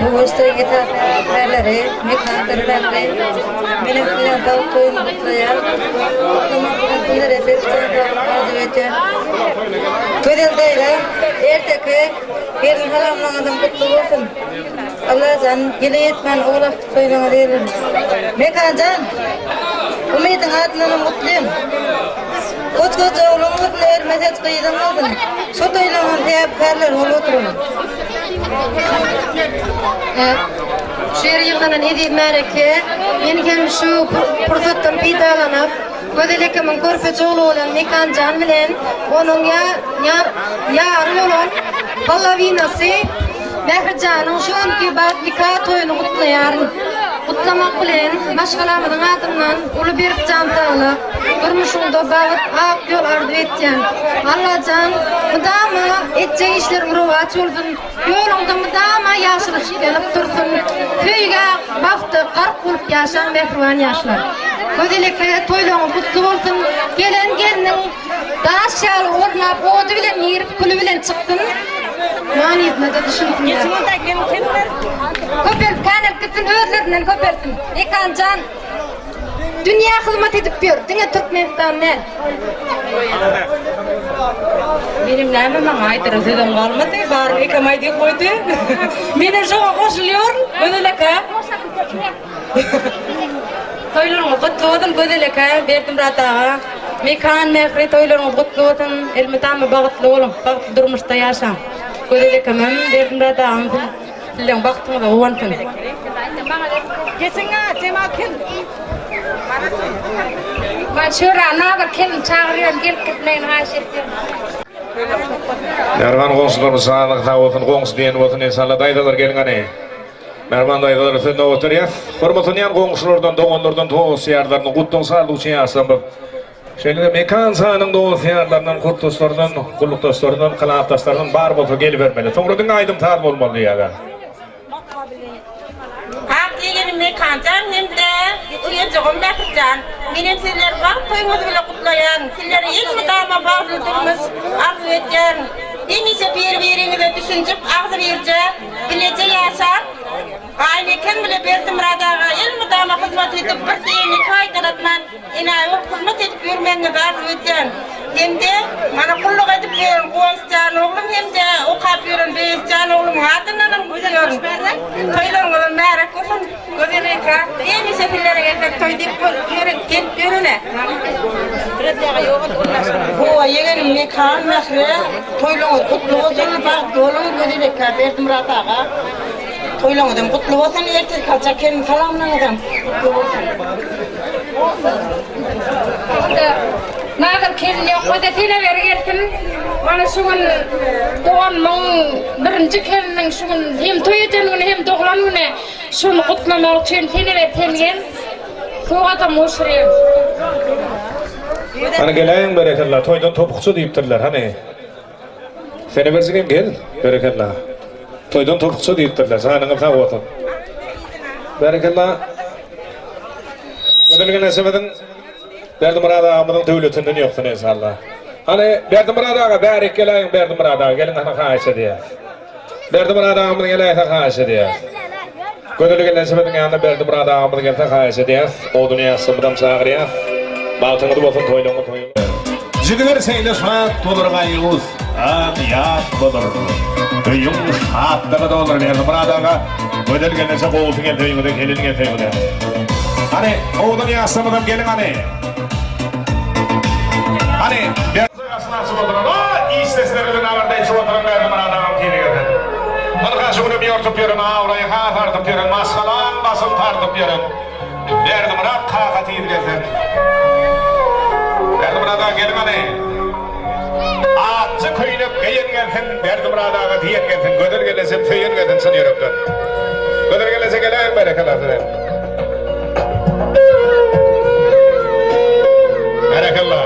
Bu gösterge esasy mekan döremekli. Meniň bilen bagt toýuny gutlaýar. Gutlamak bilen sizlere berk jan saglyk arzuw edýän. Gözel daýza, erteki gelin halamlaryňyzyň gutly bolsun. Allajan ýyly ýetmän ogul agtyk toýlaňyz gelin. Mekanjan! Umydyň adyndanam gutlyn. Goç goç ogluň bolsun örmezet gyzyň bolsun. Şo toýlaňam sebäpkärler bolup oturan. Şu ýere ýygnanan eziz märeke, men hem şu pursatdan peýdalanyp, Gözel ekemiň körpeje ogly bolan Mekanjan bilen onuň ýary bolan polowinasy Mährijanyň şu günki bagt nika toýuny gutlaýaryn. Gutlamak bilen, maşgalamyzyň adyndan uly berk jan saglyk, durmuşyňda bagt, ak ýol arzuw etýän. Allajan mydama etjek işleriň rowaç bolsun, ýoluňda mydama ýagşylyk ýanyp dursun. Söýgä, bagta gark bolup ýaşaň mähriban ýaşlar. Gözel eke toýlaryňyz gutly bolsun. Gelen gelniň Daş ýaly ornap, ody bilen girip, küli bilen çyksyn. Manysyna-da düşünsinler. Köpelip, känelip gitsin, özlerinden köpelsin. Mekan jan, dünýä hyzmat edip ýör, diňe Türkmenistan däl. Menem näme maňa aýdara sözüm galmady, baryny ekem aýdyp goýdy. Menem şoňa goşulýaryn, Gözel aka. Toýlaryňyz gutly bolsun Gözel eke, Berdimyrat aga, Mekan, Mähri toýlaryňyz gutly bolsun, elmydama bagtly boluň, bagtly durmuşda ýaşaň. Gözel ekemem, Berdimyrat agam sizleň bagtyňyza guwansyn. Geçiň-ä, Jemal kel. Man şöra Nazar kelin çagyrýan gelip gitmegini haýyş etýän. Mähriban goňşularymyz saglyk sag bolsun goňşy diýen bolsun enşalla daýzalar geliň hany. Mähriban daýzalar sözüne oturýas. Hormatlanýan goňşulardan, doganlardan, dost-ýarlardan gutlag şatlyk üçin ýaşlarymyz. Şeýle-de Mekan şanyň dost-ýarlaryndan, gurtdaşlaryndan, gullukdaşlaryndan, klasdaşlaryndan bar bolsa gelibermeli. Soňra diňe aýdym-saz bolmaly diýýärler. Ak ýegenim Mekan. Mekanjan hem-de uýajygym Mährijan. Menem sizleri bagt toýuňyz bilen gutlaýaryn. Sizlere elmydama bagtly durmuş arzuw edýärin. Hemişe bir-biriňize düşünjip, agzybirje, bileje ýaşap, Gaýynekem bile Berdimyrat aga elmydama hyzmat edip, bir diýeni gaýtalatman, enaýy bolup hyzmat edip ýörmegiňizi arzuw edýän. Hem-de mana gulluk edip ýören Guwanç jan oglum hem-de okap ýören Beýik jan oglumyň adyndanam gutlaýaryn. Toýlaryňyz mübärek bolsun! Gözel etrap hemişe sizlere gelsek toý diýip ýören gelip ýörene. Howa ýegenim Mekan Mähre toýlaryňyz gutly bolsun bagtly boluň Gözel eka Berdimyrat aga toýlaryňyzam gutly bolsun ertir kaljak gelin salamlaryňyzam gutly bolsun. Nazar kelin ýok bolsa seneweri gelsin. Mana şu gün doganymyň birinji keliniň şu gün hem toý eden güni hem doglan güni. Şony gutlamak üçin seneweri sen gel. Sowgadam gowşurýas. Hany geläýiň berekella toýdan topukçy diýipdirler hany. Senewerjigem gel berekella. Toýdan topukçy diýipdirler janyňyz sag bolsun. Berekella. Gözel gelnejeňiziň Berdimyrat agamyzyň döwletinden ýoksun enşalla. Hany Berdimyrat aga bärik geläýiň Berdimyrat aga geliň hany haýyş edýäs. Berdimyrat agamyz geläýse haýyş edýäs. Gözel gelnejeňiziň ýanyna Berdimyrat agamyz gelse haýyş edýäs. Odun ýassymyzam çagyrýas. Bagtyňyz bolsun toýlaryňyz toý. Jigiler şeýle şat bolar gaýgus am ýat bolar. Öýüň şatlyga dolar Berdimyrat aga. Gözel gelneje gowusy gelse öýüňize gelin gelse öýüňize. Hany owadan ýaşlarymyzam geliň hany. Hany Berdi açyp oturan o iş sesleri bilen habarda içip oturan Berdimyrat agam tiri gelsin. Ynha şu günem ýortup ýören abraýy has artyp ýören maşgalaň başyn tartyp ýören Berdimyrat kaka tiz gelsin. Berdimyrat aga geliň hany. Akja köýnek geýen gelsin, Berdimyrat aga diýen gelsin, Gözel gelnejem söýen gelsin çyn ýürekden. Gözel gelneje geläýiň berekella size. Berekella.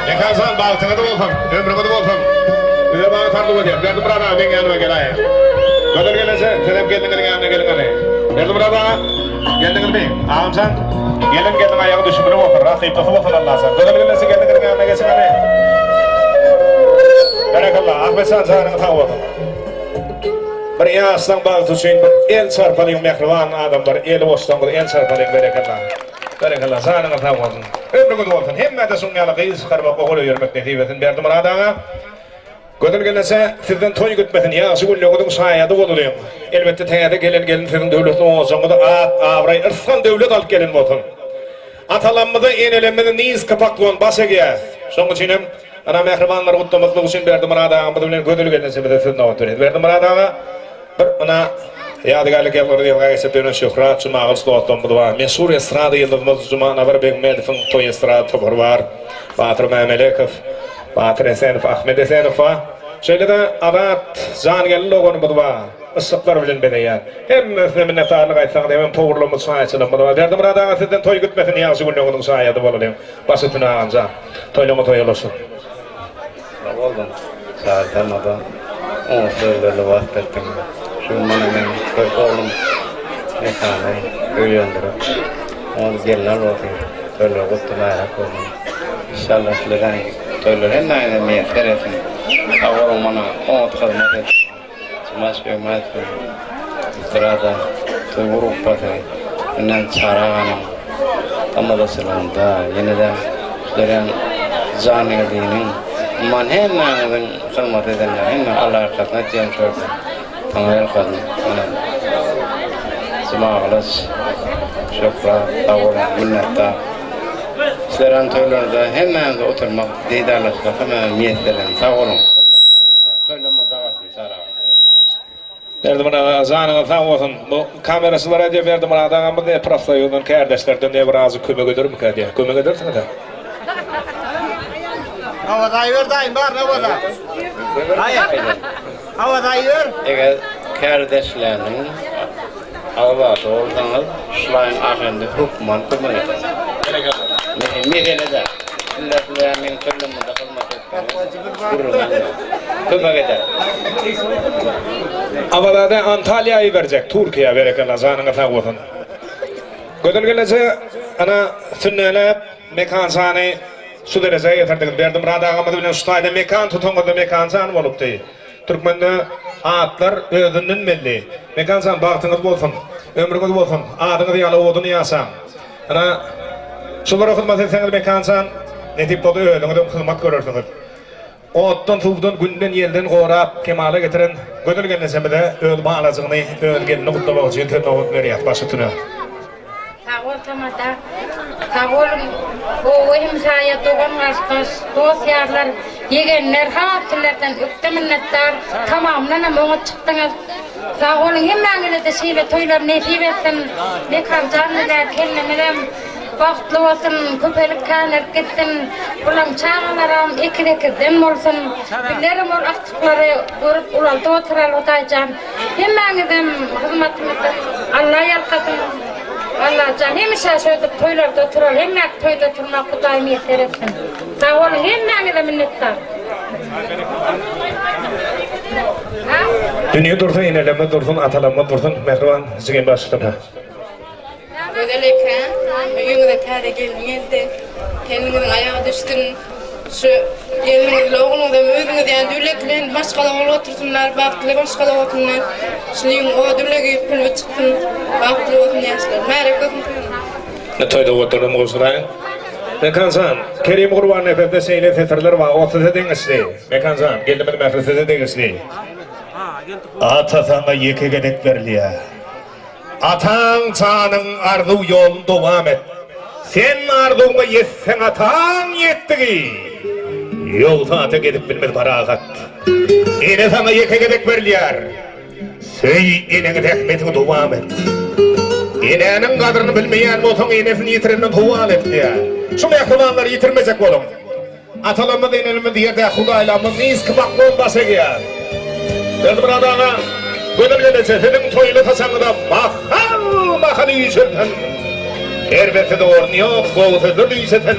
Mekan jan bagtyňyz bolsun, ömrüňiz bolsun. Size bagt arzuw edýän. Berdimyrat aga meň ýanyma geläýiň. Gözel gelneje sizem gelniňiziň ýanyna geliň hany. Berdimyrat aga Geldiňizmi? Agamjan, gelen gelniň aýagy düşümli bolsun, rahypdasy bolsun Allajan. Gözel gelnesi gelniňiziň ýanyna geçiň hany. Berekella, Ahmetjan janyň sag bolsun. Bir ýaşlaň bagty üçin bir el çarpalyň mähriban adamlar, eli boşlaňyz el çarpalyň berekella. Berekella, janyňyz sag bolsun. Ömrüňiz bolsun. Hemmä-de şuň ýaly gyz çykarmak, ogul öýermek nesip etsin Berdimyrat aga. Gözel gelneje sizden toý gitmesin ýagşy günleriňiziň şaýady bolalyň. Elbetde täze gelen gelin siziň döwletli ojagyňyza at abraý yrsgal döwlet alyp gelen bolsun. Atalamyza enelemmize nizka poklon baş egýäs. Şoň üçinem ana mähribanlary gutlamaklyk üçin Berdimyrat agamyz bilen Gözel gelnejemize söz nobat berýäs. Berdimyrat aga Bir ynha, ýadygärlik ýazgylary ýazga geçirip ýören Şöhrat Jumagylyç dostlarymyz bar. Meşhur estrada ýyldyzymyz Jumanazar Begmedowyň toý estrada topary bar. Batyr Mämelekow, Batyr Esenow, Ahmet Esenow bar. Şeýle-de Azat Jangeldi doganymyz bar. Yşyklar bilen bezeýär. Hemmesine minnetdarlyk aýtsaňyz hemem powurlarymyz, çaýçylarymyz bar. Berdimyrat aga sizden toý gitmesin, ýagşy günleriňiziň şaýady bolalyň. Baş üstüne agamjan. Toýlaryňyz toýa ulaşsyn. Sag bolduň Çary Tamada oňat sözlerle wasp etdiň. Şu gün mana meň körpe oglum Mekany öýlendirip, oňa gelin alyp otyr. Toýlary gutly mübärek bolsun. Inşallah sizlerden toýlar hemmäňize miýesser etsin. Sag boluň mana oňat hyzmat etdiňiz. Jumaş Begmätow, Estrada toý gruppasy bilen Çary aganyň tamadaçylygynda ýene-de Dörän Jangeldiniň umuman hemmäňiziň hyzmat edenler hemme Alla ýalkasyn aýtýan şu ýerde. Saňa ýalkasyn. Mana Jumagylyç, Şöhrat sag boluň minnetdar. Sizlerem toýlarda hemmäňizi oturmak didarlaşmak hemmäňize miýesser etsin. Sag boluň. Toýlama dagasyny Çary aga. Berdimyrat aga janyňyz sag bolsun. Bu kameraçylar aýdýar Berdimyrat agamyz ne profsoýuzdan kärdeşlerden ne bir azjyk kömek edermikä diýýär. Kömek edersiňiz-ä? Awaz aýyber daýym bar awaza. Awaz aýyber. Eger kärdeşleriniň agzasy bolsaňyz şulaýyň ahyrynda hökman kömek ediň. Mesele-de. Sizler sizler meň sözlemimde hyzmat etseňiz gürrüňem ýok. Kömek eder. Awazada Antalýa iberjek Türkiýä berekella janyňyz sag bolsun. Gözel gelneje ana sünnäläp Mekan jany şu derejä getirdiňiz. Berdimyrat agamyz bilen şu taýda mekan tutanyňyzda Mekan jan bolupdy. Türkmende atlar özünden belli. Mekan jan bagtyňyz bolsun, ömrüňiz bolsun, adyňyz ýaly owadan ýaşaň. Ana şulara hyzmat etseňiz Mekan jan nesip bolsa özüňizem hyzmat görersiňiz. Otdan, suwdan, günden, ýelden gorap, kemala getiren gözel gelnejemize öz balajygyny, öz gelnini gutlamak üçin söz nobat berýäs baş üstüne. Sag bol Tamada. Sag boluň gowy hemsaýa, dogan gardaş, dost ýarlar, ýegenler hatylardan ökde minnetdar. Tamamyndanam oňat çykdyňyz. Sag boluň hemmäňizede şeýle toýlar nesip etsin. Mekanjan bilen kellemizem Bagtly bolsun, köpelip känelip gitsin, bulaň çagalaram ekiz-ekizden bolsun, bizlerem ol agtyklary görüp ulaldyp oturaly Hudaýjan. Hemmäňizem hyzmatyňyzda Alla ýalkasyn. Allajan hemişe şöýdüp toýlarda oturaly, hemmäk toýda oturmak Hudaý miýesser etsin. Sag boluň hemmäňize minnetdar. Dünýe dursa enelerimiz dursun, atalarymyz dursun, mähriban jigim başlyk. Gözel eke, öýüňize täze gelin geldi. Gelniňiziň aýagy düşsün. Şu gelniňiz bilen ogluňyz hem özüňiz ýaly döwlet bilen maşgala bolup otursynlar, bagtly maşgala bolsunlar. Şunyň o döwlegi pulby çyksyn, bagtly bolsun ýaşlar. Märek bolsun toýuňyz. Ne toýda oturan goşuraýyň. Mekan jan, Kerim Gurbannepesde şeýle setirler bar, o size deňişli. Mekan jan, gelnimiz Mähri size degişli. Ata saňa ýeke gezek berilýär. Ataň janyň arzuw ýolun dowam et. Sen arzuwyňa ýetseň ataň ýetdigi. Ýogsa ata gezip bilmez parahat. Ene saňa ýeke gezek berilýär. Söý eneňi zähmetiňi dowam et. Enäniň gadryny bilmeýän bolsaň enesini ýitirenden sowal et diýýär. Şu mähribanlary ýitirmejek boluň. Atalarymyz, enelerimiz ýerdäki hudaýlarymyz niski baklon baş egýär. Berdimyrat aga, gözel gelneje, siziň toýly saçagyňyza mahal-mahal üýşülsin. Erbet söze orun ýok, gowy sözler üýşesin.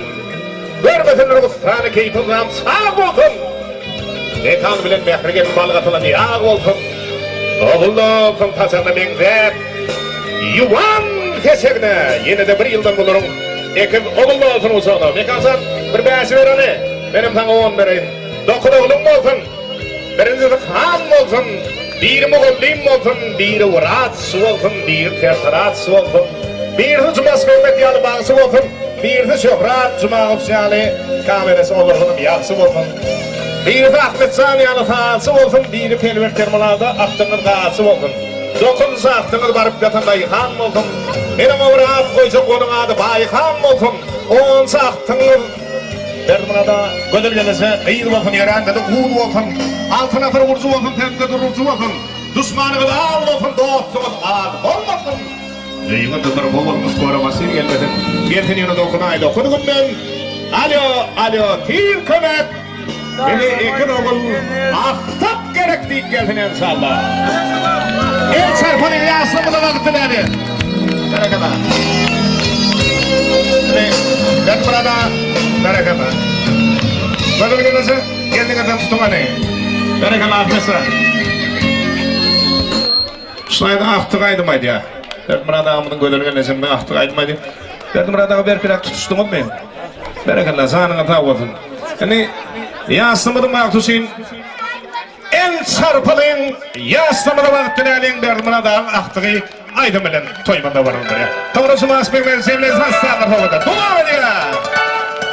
Görmesinler gussany, keýpi-gam sag bolsun. Mekan bilen mähri gelin bal gatylan ýag bolsun. Ogullar saçagyna meňzäp, ýuwan seçegine ýene-de bir ýyldan bularyň ekiz ogul bolsun gujagyna. Mekanjan, bir bäşi ber hany, menem saňa on bereýin. Dokuz ogluň bolsun. Birinjisi han bolsun, biri mugallym bolsun, biri wraç bolsun, biri sertaraç bolsun, birisi Jumaş Mehmet ýaly bagşy bolsun, birisi Şöhrat Jumagylyç ýaly kamerasy olardanam ýagşy bolsun. Birisi Ahmetjan ýaly sazçy bolsun, biri Pelwert terminalda akdyňyz gazçy bolsun. Dokuzynjy akdyňyz baryp ýatan daýhan bolsun. Meniň o bir at goýjak onuň ady Baýhan bolsun. Onunjy akdyňyz Berdimyrada gözel gelneje gyz bolsun, ýörände-de uz bolsun. Altyn asyr urjy bolsun, sözde-de rujy bolsun. Duşmanyňyz az bolsun, dostuňyz az bolmasyn. Öýüňe dyzyr gowulmyş gora maşyn gelmesin. Gelsin ýöne 9 aý 9 günden. Alo, alo, tiz kömek. Meni ekin ogul agtyk gerek diýip gelsin enşalla. El çarpalyň ýaşlymyza wagt diläli. Berekella. Ben burada berekella. Gözel gelneje geldiňizden tutuň hany. Berekella Ahmet Şaýda agtyk aýdym aýdýar. Berdimyrat agamyzyň gözel gelnejem agtyk aýdym aýdýar. Berdimyrat aga berkiräk tutuşdyňyzmy? Berekella, janyňyz sag bolsun. Indi ýaşlymyzyň bagty üçin el çarpalyň, ýaşlymyza bagt diläliň Berdimyrat agaň agtygy aýdym bilen toýumyzda baryldyr. Soňra Jumaş Begler Jemle Sazlar sowgada. Dowam edýär.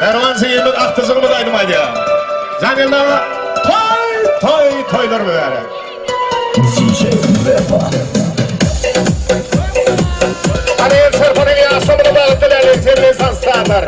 Pärwan jigimiz agtyjygymyz aýdym aýdýar. Jangeldi aga toý toý toýlar mübärek. DJ Wepa. Hany el çarpalyň ýaşlymyza bagt diläliň Jemle Sazlar.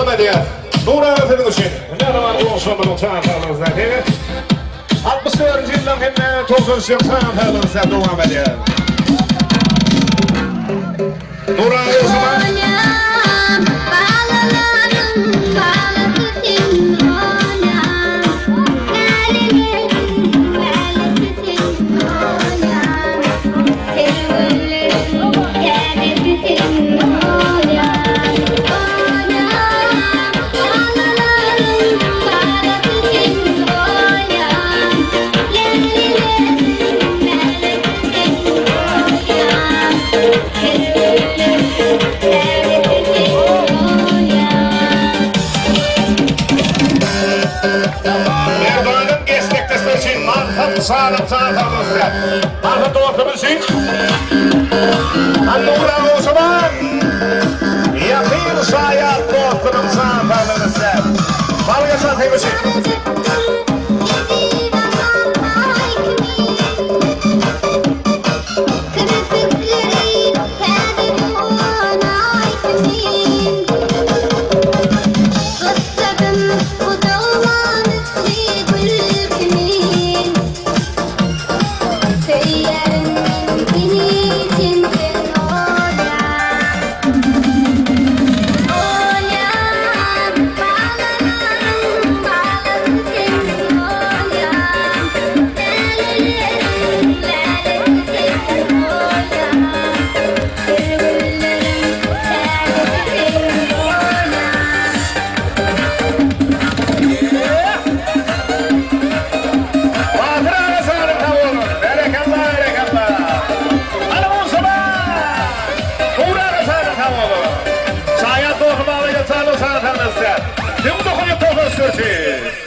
dowam edýär. Nur aga siziň üçin. Mähriban goňşularymyzyň jan saglygyny isläp. 64-nji ýyldan hem-de 93 ýyl jan saglygyny isläp dowam edýär. Nur aga Ýusuba. Merdanyň geçdekdeşleri üçin Maksat Şalyk jan saglyk isläp. Maksat dostumyz üçin Annura Gowşuman ýakyn şaýat dostunyň jan saglygyny isläp. Balgaşan seň üçin. Batyr aga saglyk sag bolsun. Berekella berekella. Hany bolsana. Nury aga saglyk sag bolsun. Şaýat dostum aga saglyk sag saglasyn. 1994.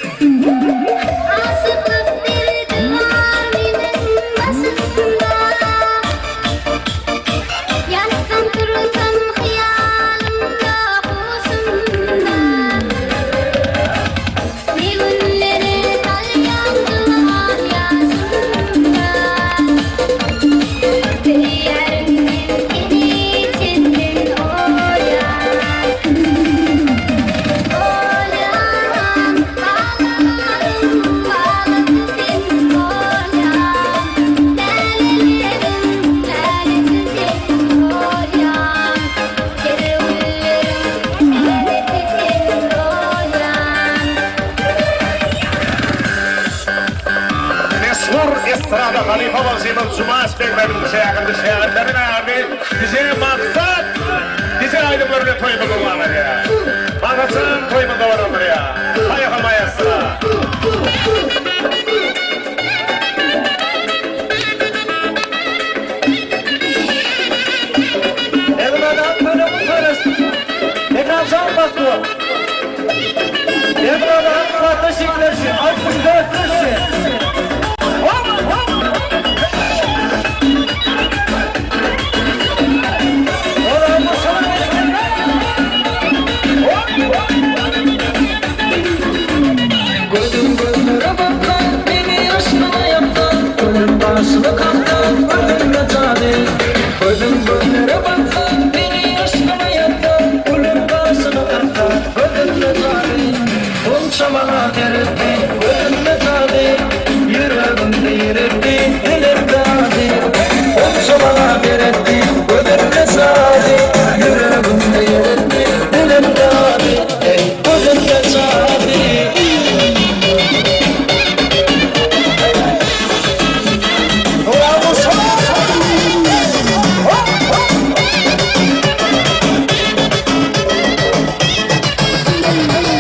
Meşhur estrada halypa bagşymyz Jumaş Begmediň şägirdi şägirtleriniň ady Dije Maksat Dije aýdymlary bilen toýumyzy gurban edýär. Maksatjan toýumyzy dolandyrýar. Haýha maestro. Elmydam könegiň könesi. Mekanjan Bakly. Elmydam Fatma şikler üçin 64 üçin. Hop hop. Ola bu şolar Gözüm gözlere baksa, beni aşkına yaksa, Ölüm başymy kaksa, gözümde jany. Gözüm gözlere baksa, beni aşkına yaksa, Ölüm başymy kaksa, gözümde jany. Gunça maňa seretdi, gözümde jany, Ýüregimde ýer etdi, dilimde ady. Gunça maňa seretdi, gözümde jany, Ýüregimde ýer etdi, dilimde ady. Eý, gözümde jany.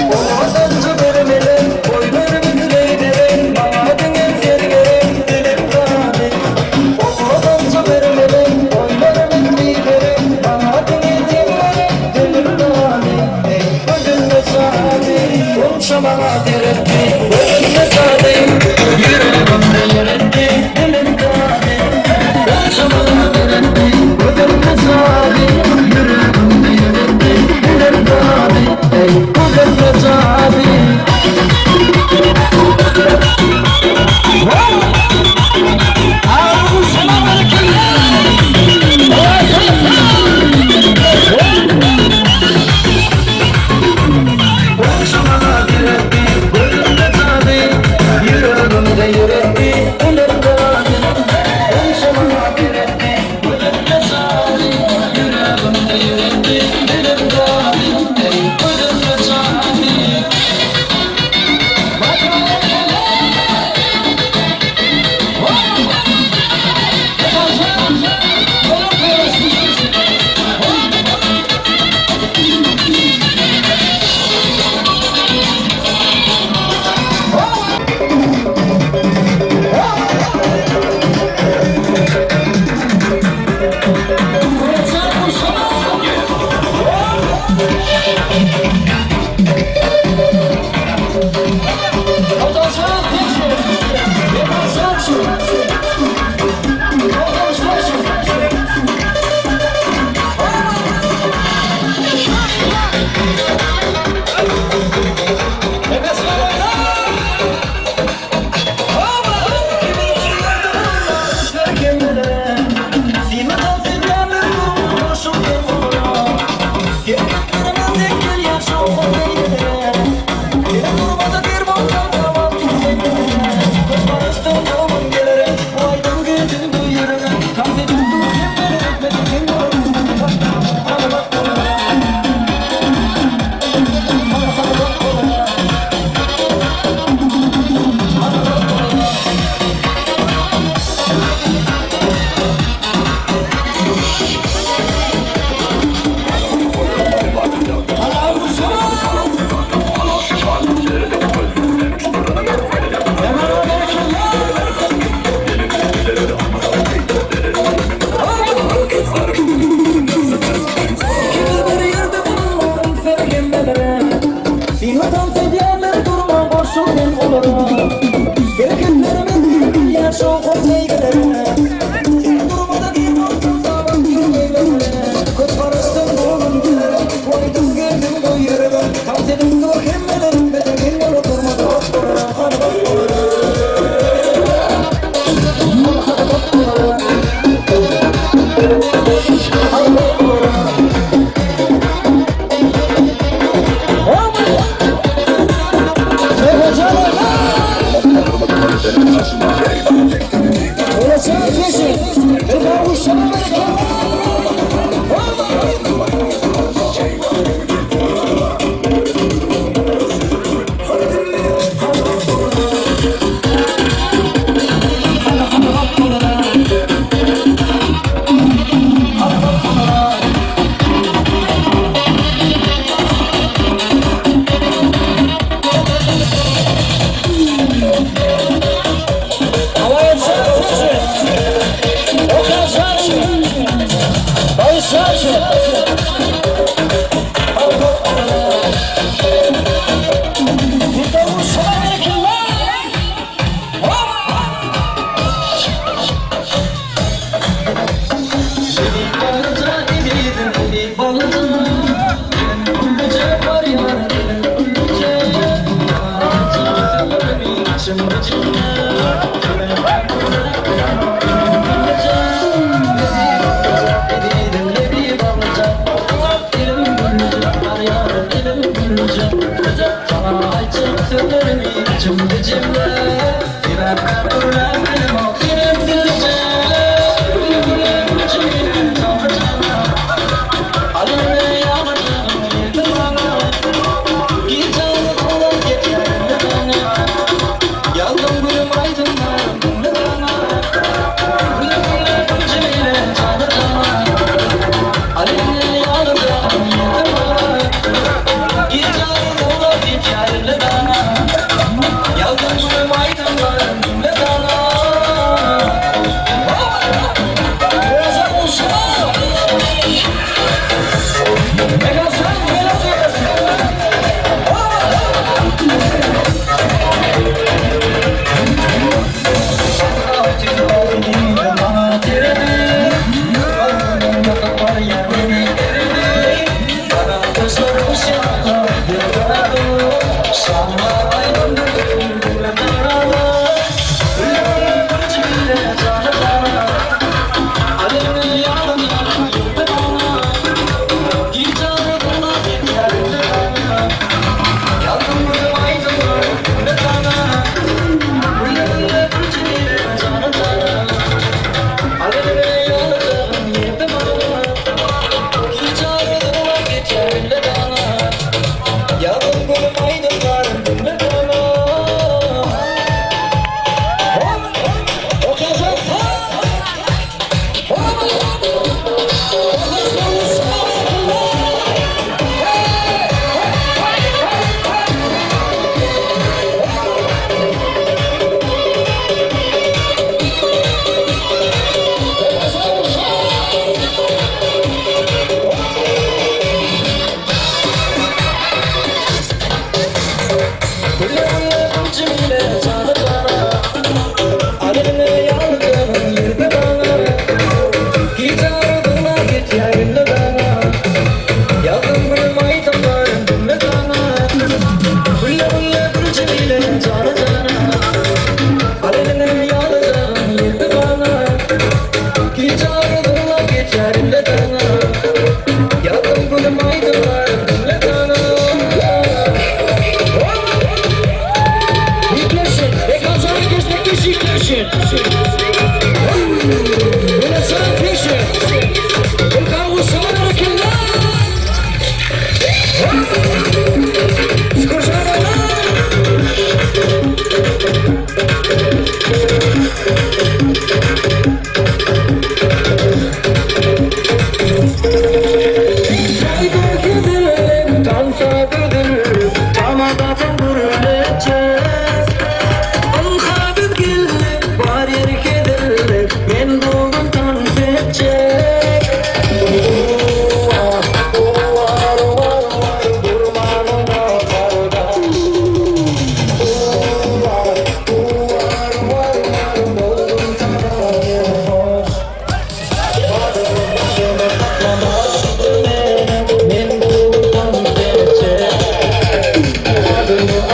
Owadança bir mele, oýlarym dileýleri, Maňa diňe sen gerek, dilim jany. Owadança bir mele, oýlarym dileýleri, Maňa diňe sen gerek, dilim jany. Eý, gözümde jany, Gunça maňa seretdi, gözümde jany, Ýüregimde ýer etdi, dilim jany. Gunça maňa seretdi, gözümde jany, Ýüregimde ýer etdi, dilim jany. Eý, gözümde jany. Tans edýärler durma goşul sen olara. Hereketlerimiz bilýär şowhun beýgelere. Sen durmada gir bolsun sabat ýüreglere. Köp garaşdym bu günlere, goýdum geldim bu ýere. Tans edip dur hemmeler bize geň bolar durmada hop bolara, hany hop bolara. Hany hop bolara. Hany hop bolara.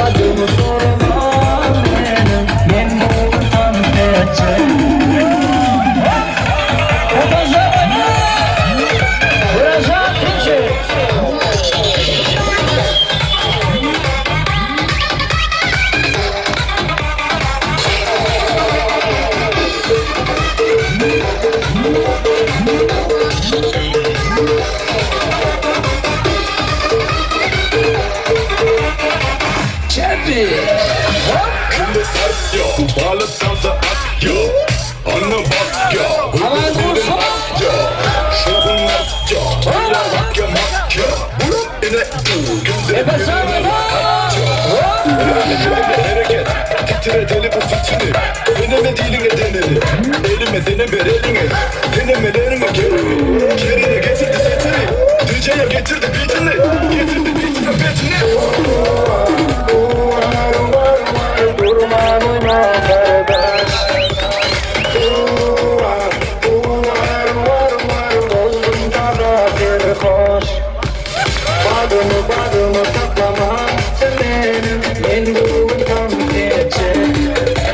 Adymy sorama meniň Men bu gün tans etjek.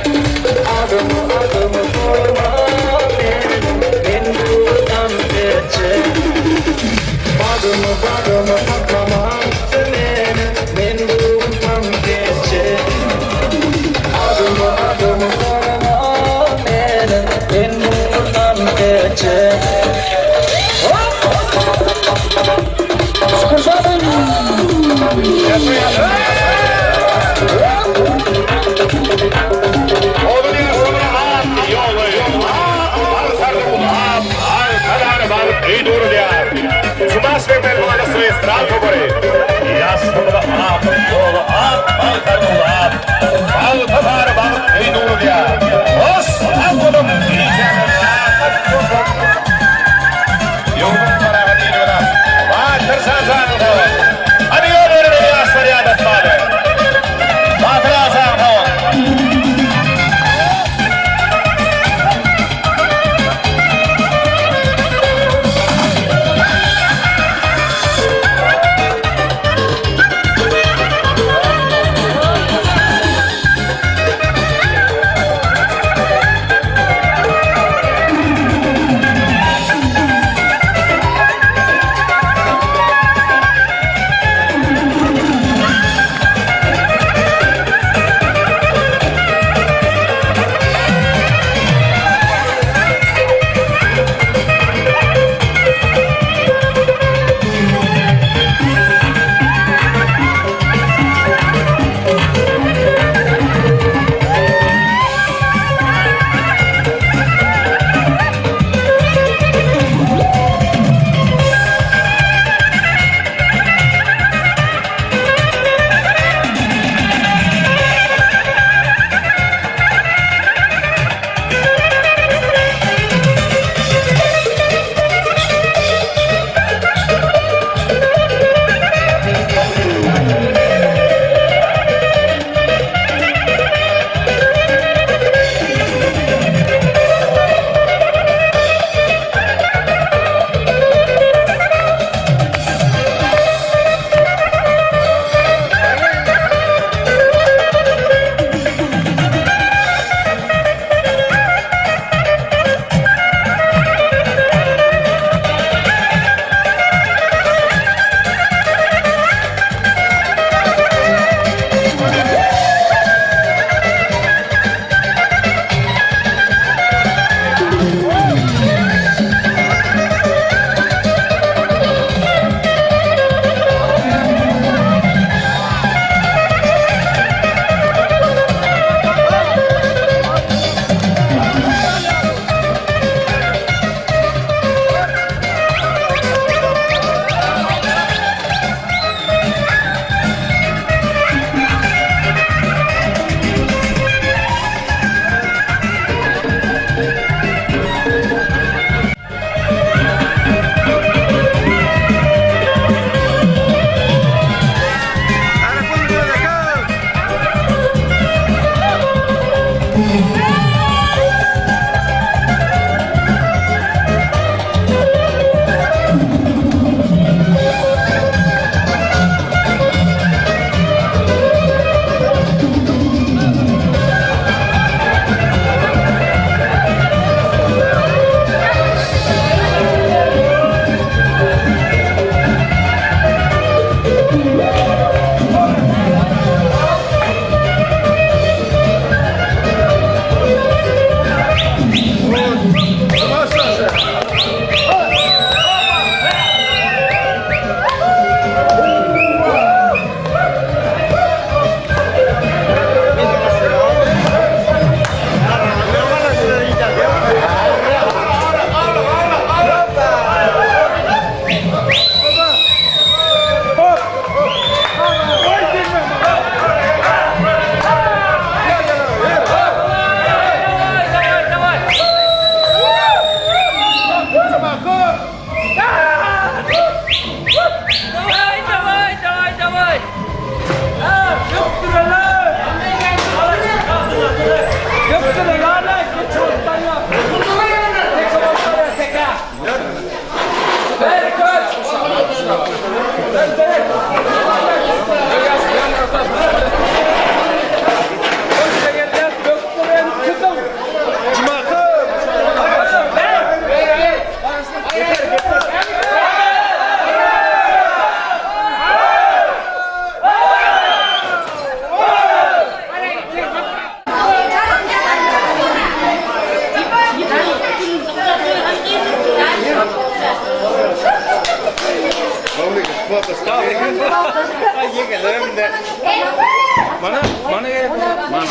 Mana, mana gerek. Mana.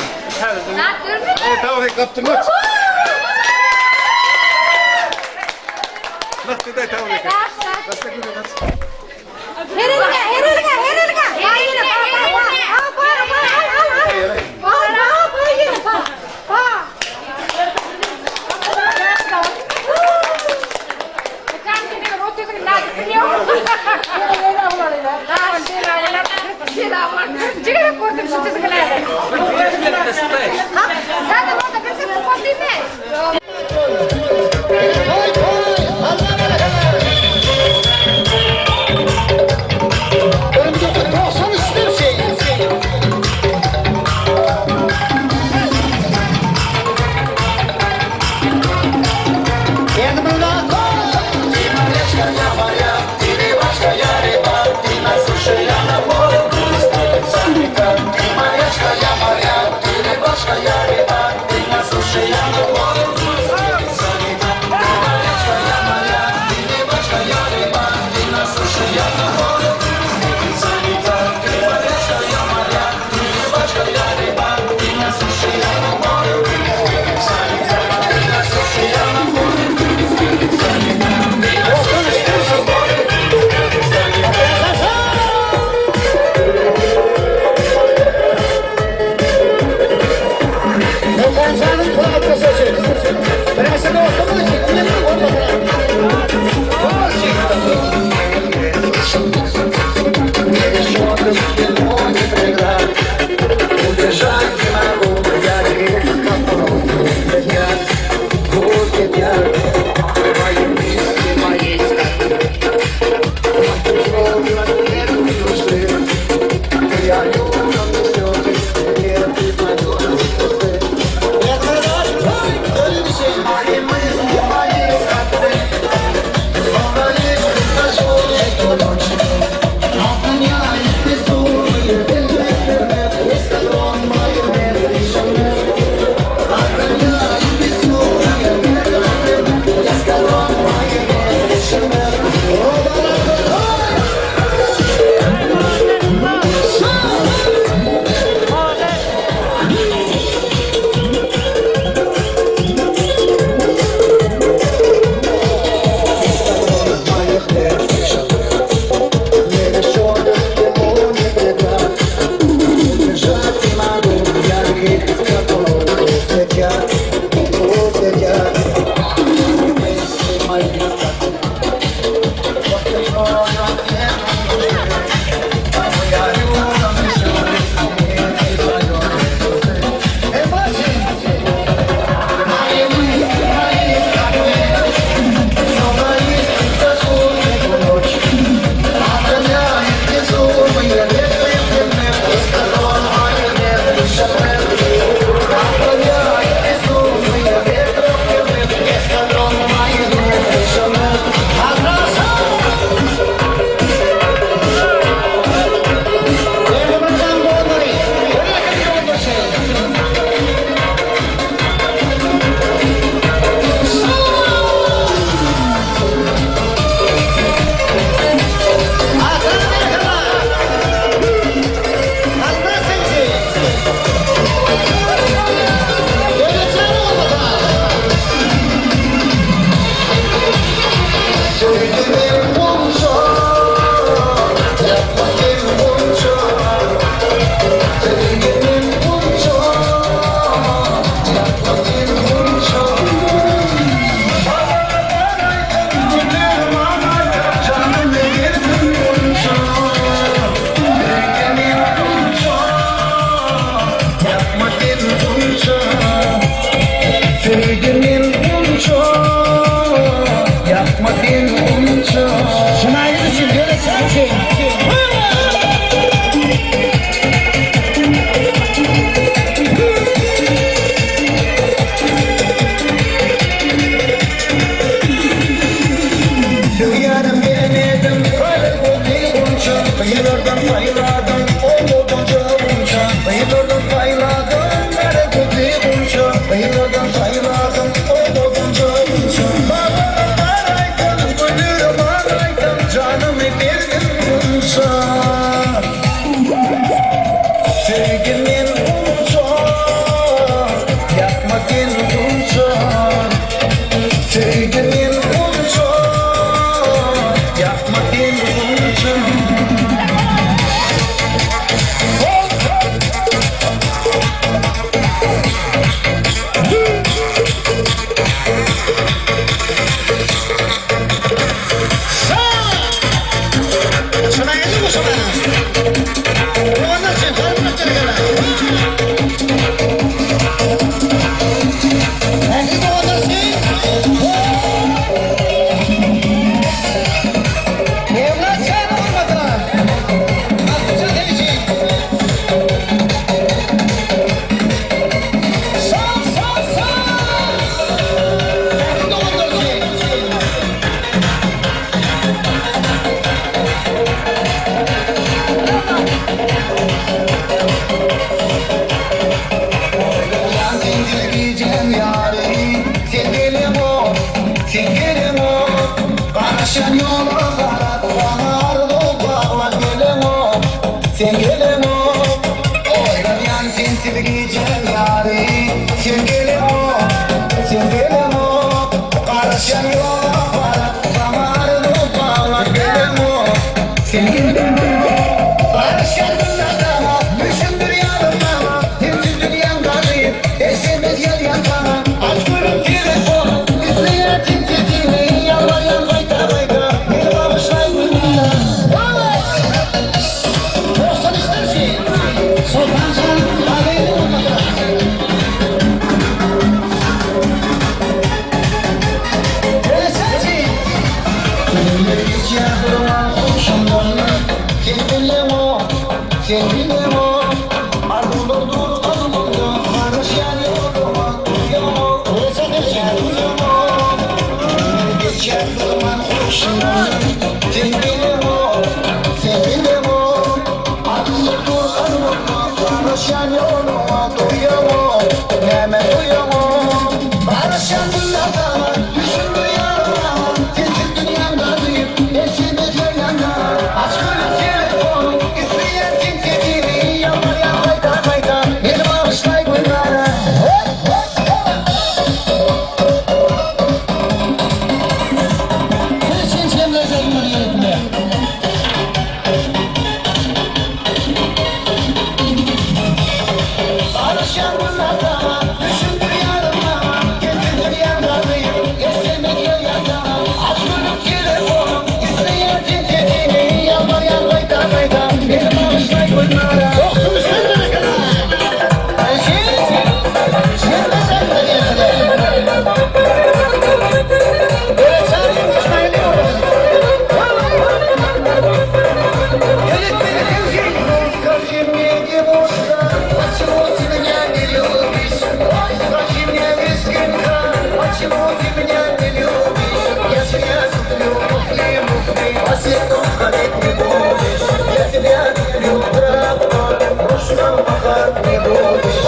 E tamam kaptırma. Nasıl da tamam. Her eline, her eline, her eline. Her eline, her eline. Al, al, al, al, al. Al, al, al, al. Başka yere var. Söýgim men gunça, Ýakma sen gunça. Söýgim men gunça, Ýakma sen gunça. Garaşan ýola garap saňa arzuw baglap gelemok Sen gelemok Oýlanýan sensiz gijäň ýary Sen gelemok Sen gelemok Garaşan ýola garap saňa arzuw baglap gelemok Sen gelemok Garaşan günler saňa Düşündir ýarym maňa Sensiz dünýäm garyp Eşitmez gelýän saňa Aç görüp telefon Isleýän sesini Ýalbarýan gaýta-gaýta Meni bagyşlaý günä Sen bilemok, arzuwlar dur kalbymda, garaşýan ýoluma duýamok, duýamok. Geçýän durman huşumdan, sen bilemok, sen bilemok. Arzuwlar dur kalbymda, garaşýan ýoluma duýamok, näme duýamok. Garaşýan günler saňa, düşündir ýarym maňa, sensiz dünýäm garyp, eşitmez ýanýan. Aç görüp telefon, isleýän seň sesiňi, ýalbarýan gaýta-gaýta, meni bagyşlaý günäre. Garaşýan günler saňa, düşündir ýarym maňa, sensiz dünýäm garyp, eşitmez ýanýan saňa. Aç görüp telefon, isleýän seň sesiňi, ýalbarýan gaýta-gaýta, meni bagyşlaý günäre. Скажи мне, девушка, почему ты меня не любишь? Ой, скажи мне, мискинка, почему ты меня не любишь? Я тебя люблю, муфли, муфли, а светом ходить не будешь. Я тебя люблю, правда, прошлом махать не будешь.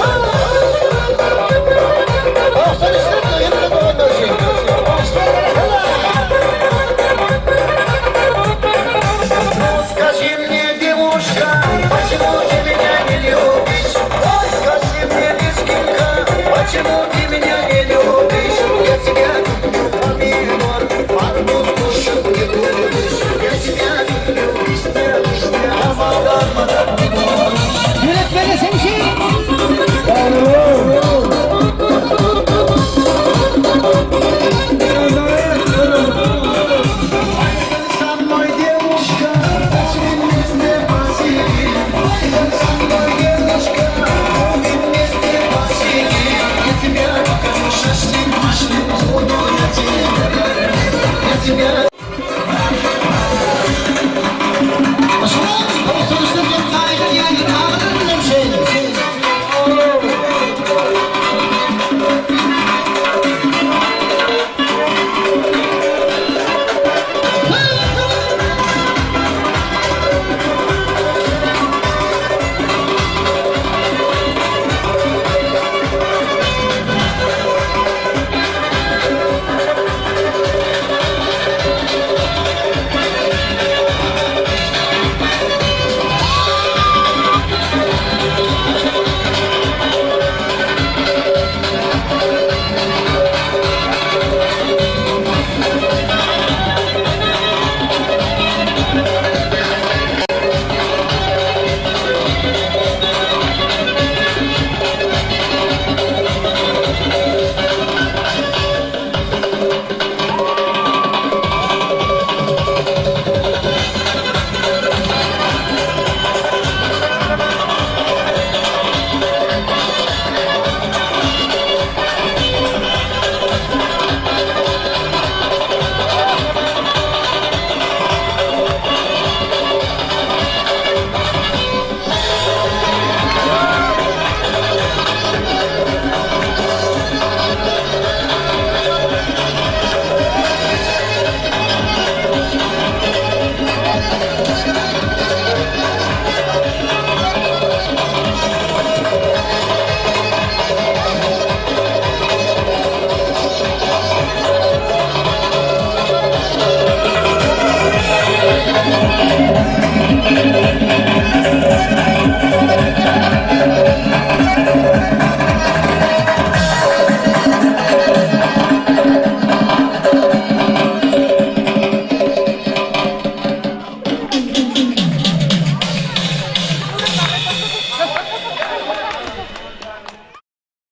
Ну скажи мне, девушка, почему ты меня не любишь? Ой, скажи мне, мискинка, почему ты меня не любишь? Я тебя люблю, помидор, арбуз кушать не будешь. Я тебя люблю, вишня, вишня, а мадам, мадам не будешь. Со мной девушка, пошли вместе посидим. Пойдем со мной, девушка, будем вместе посидим. Я тебя покажу шашлык, машлык, буду я тебе говорить. Я тебя...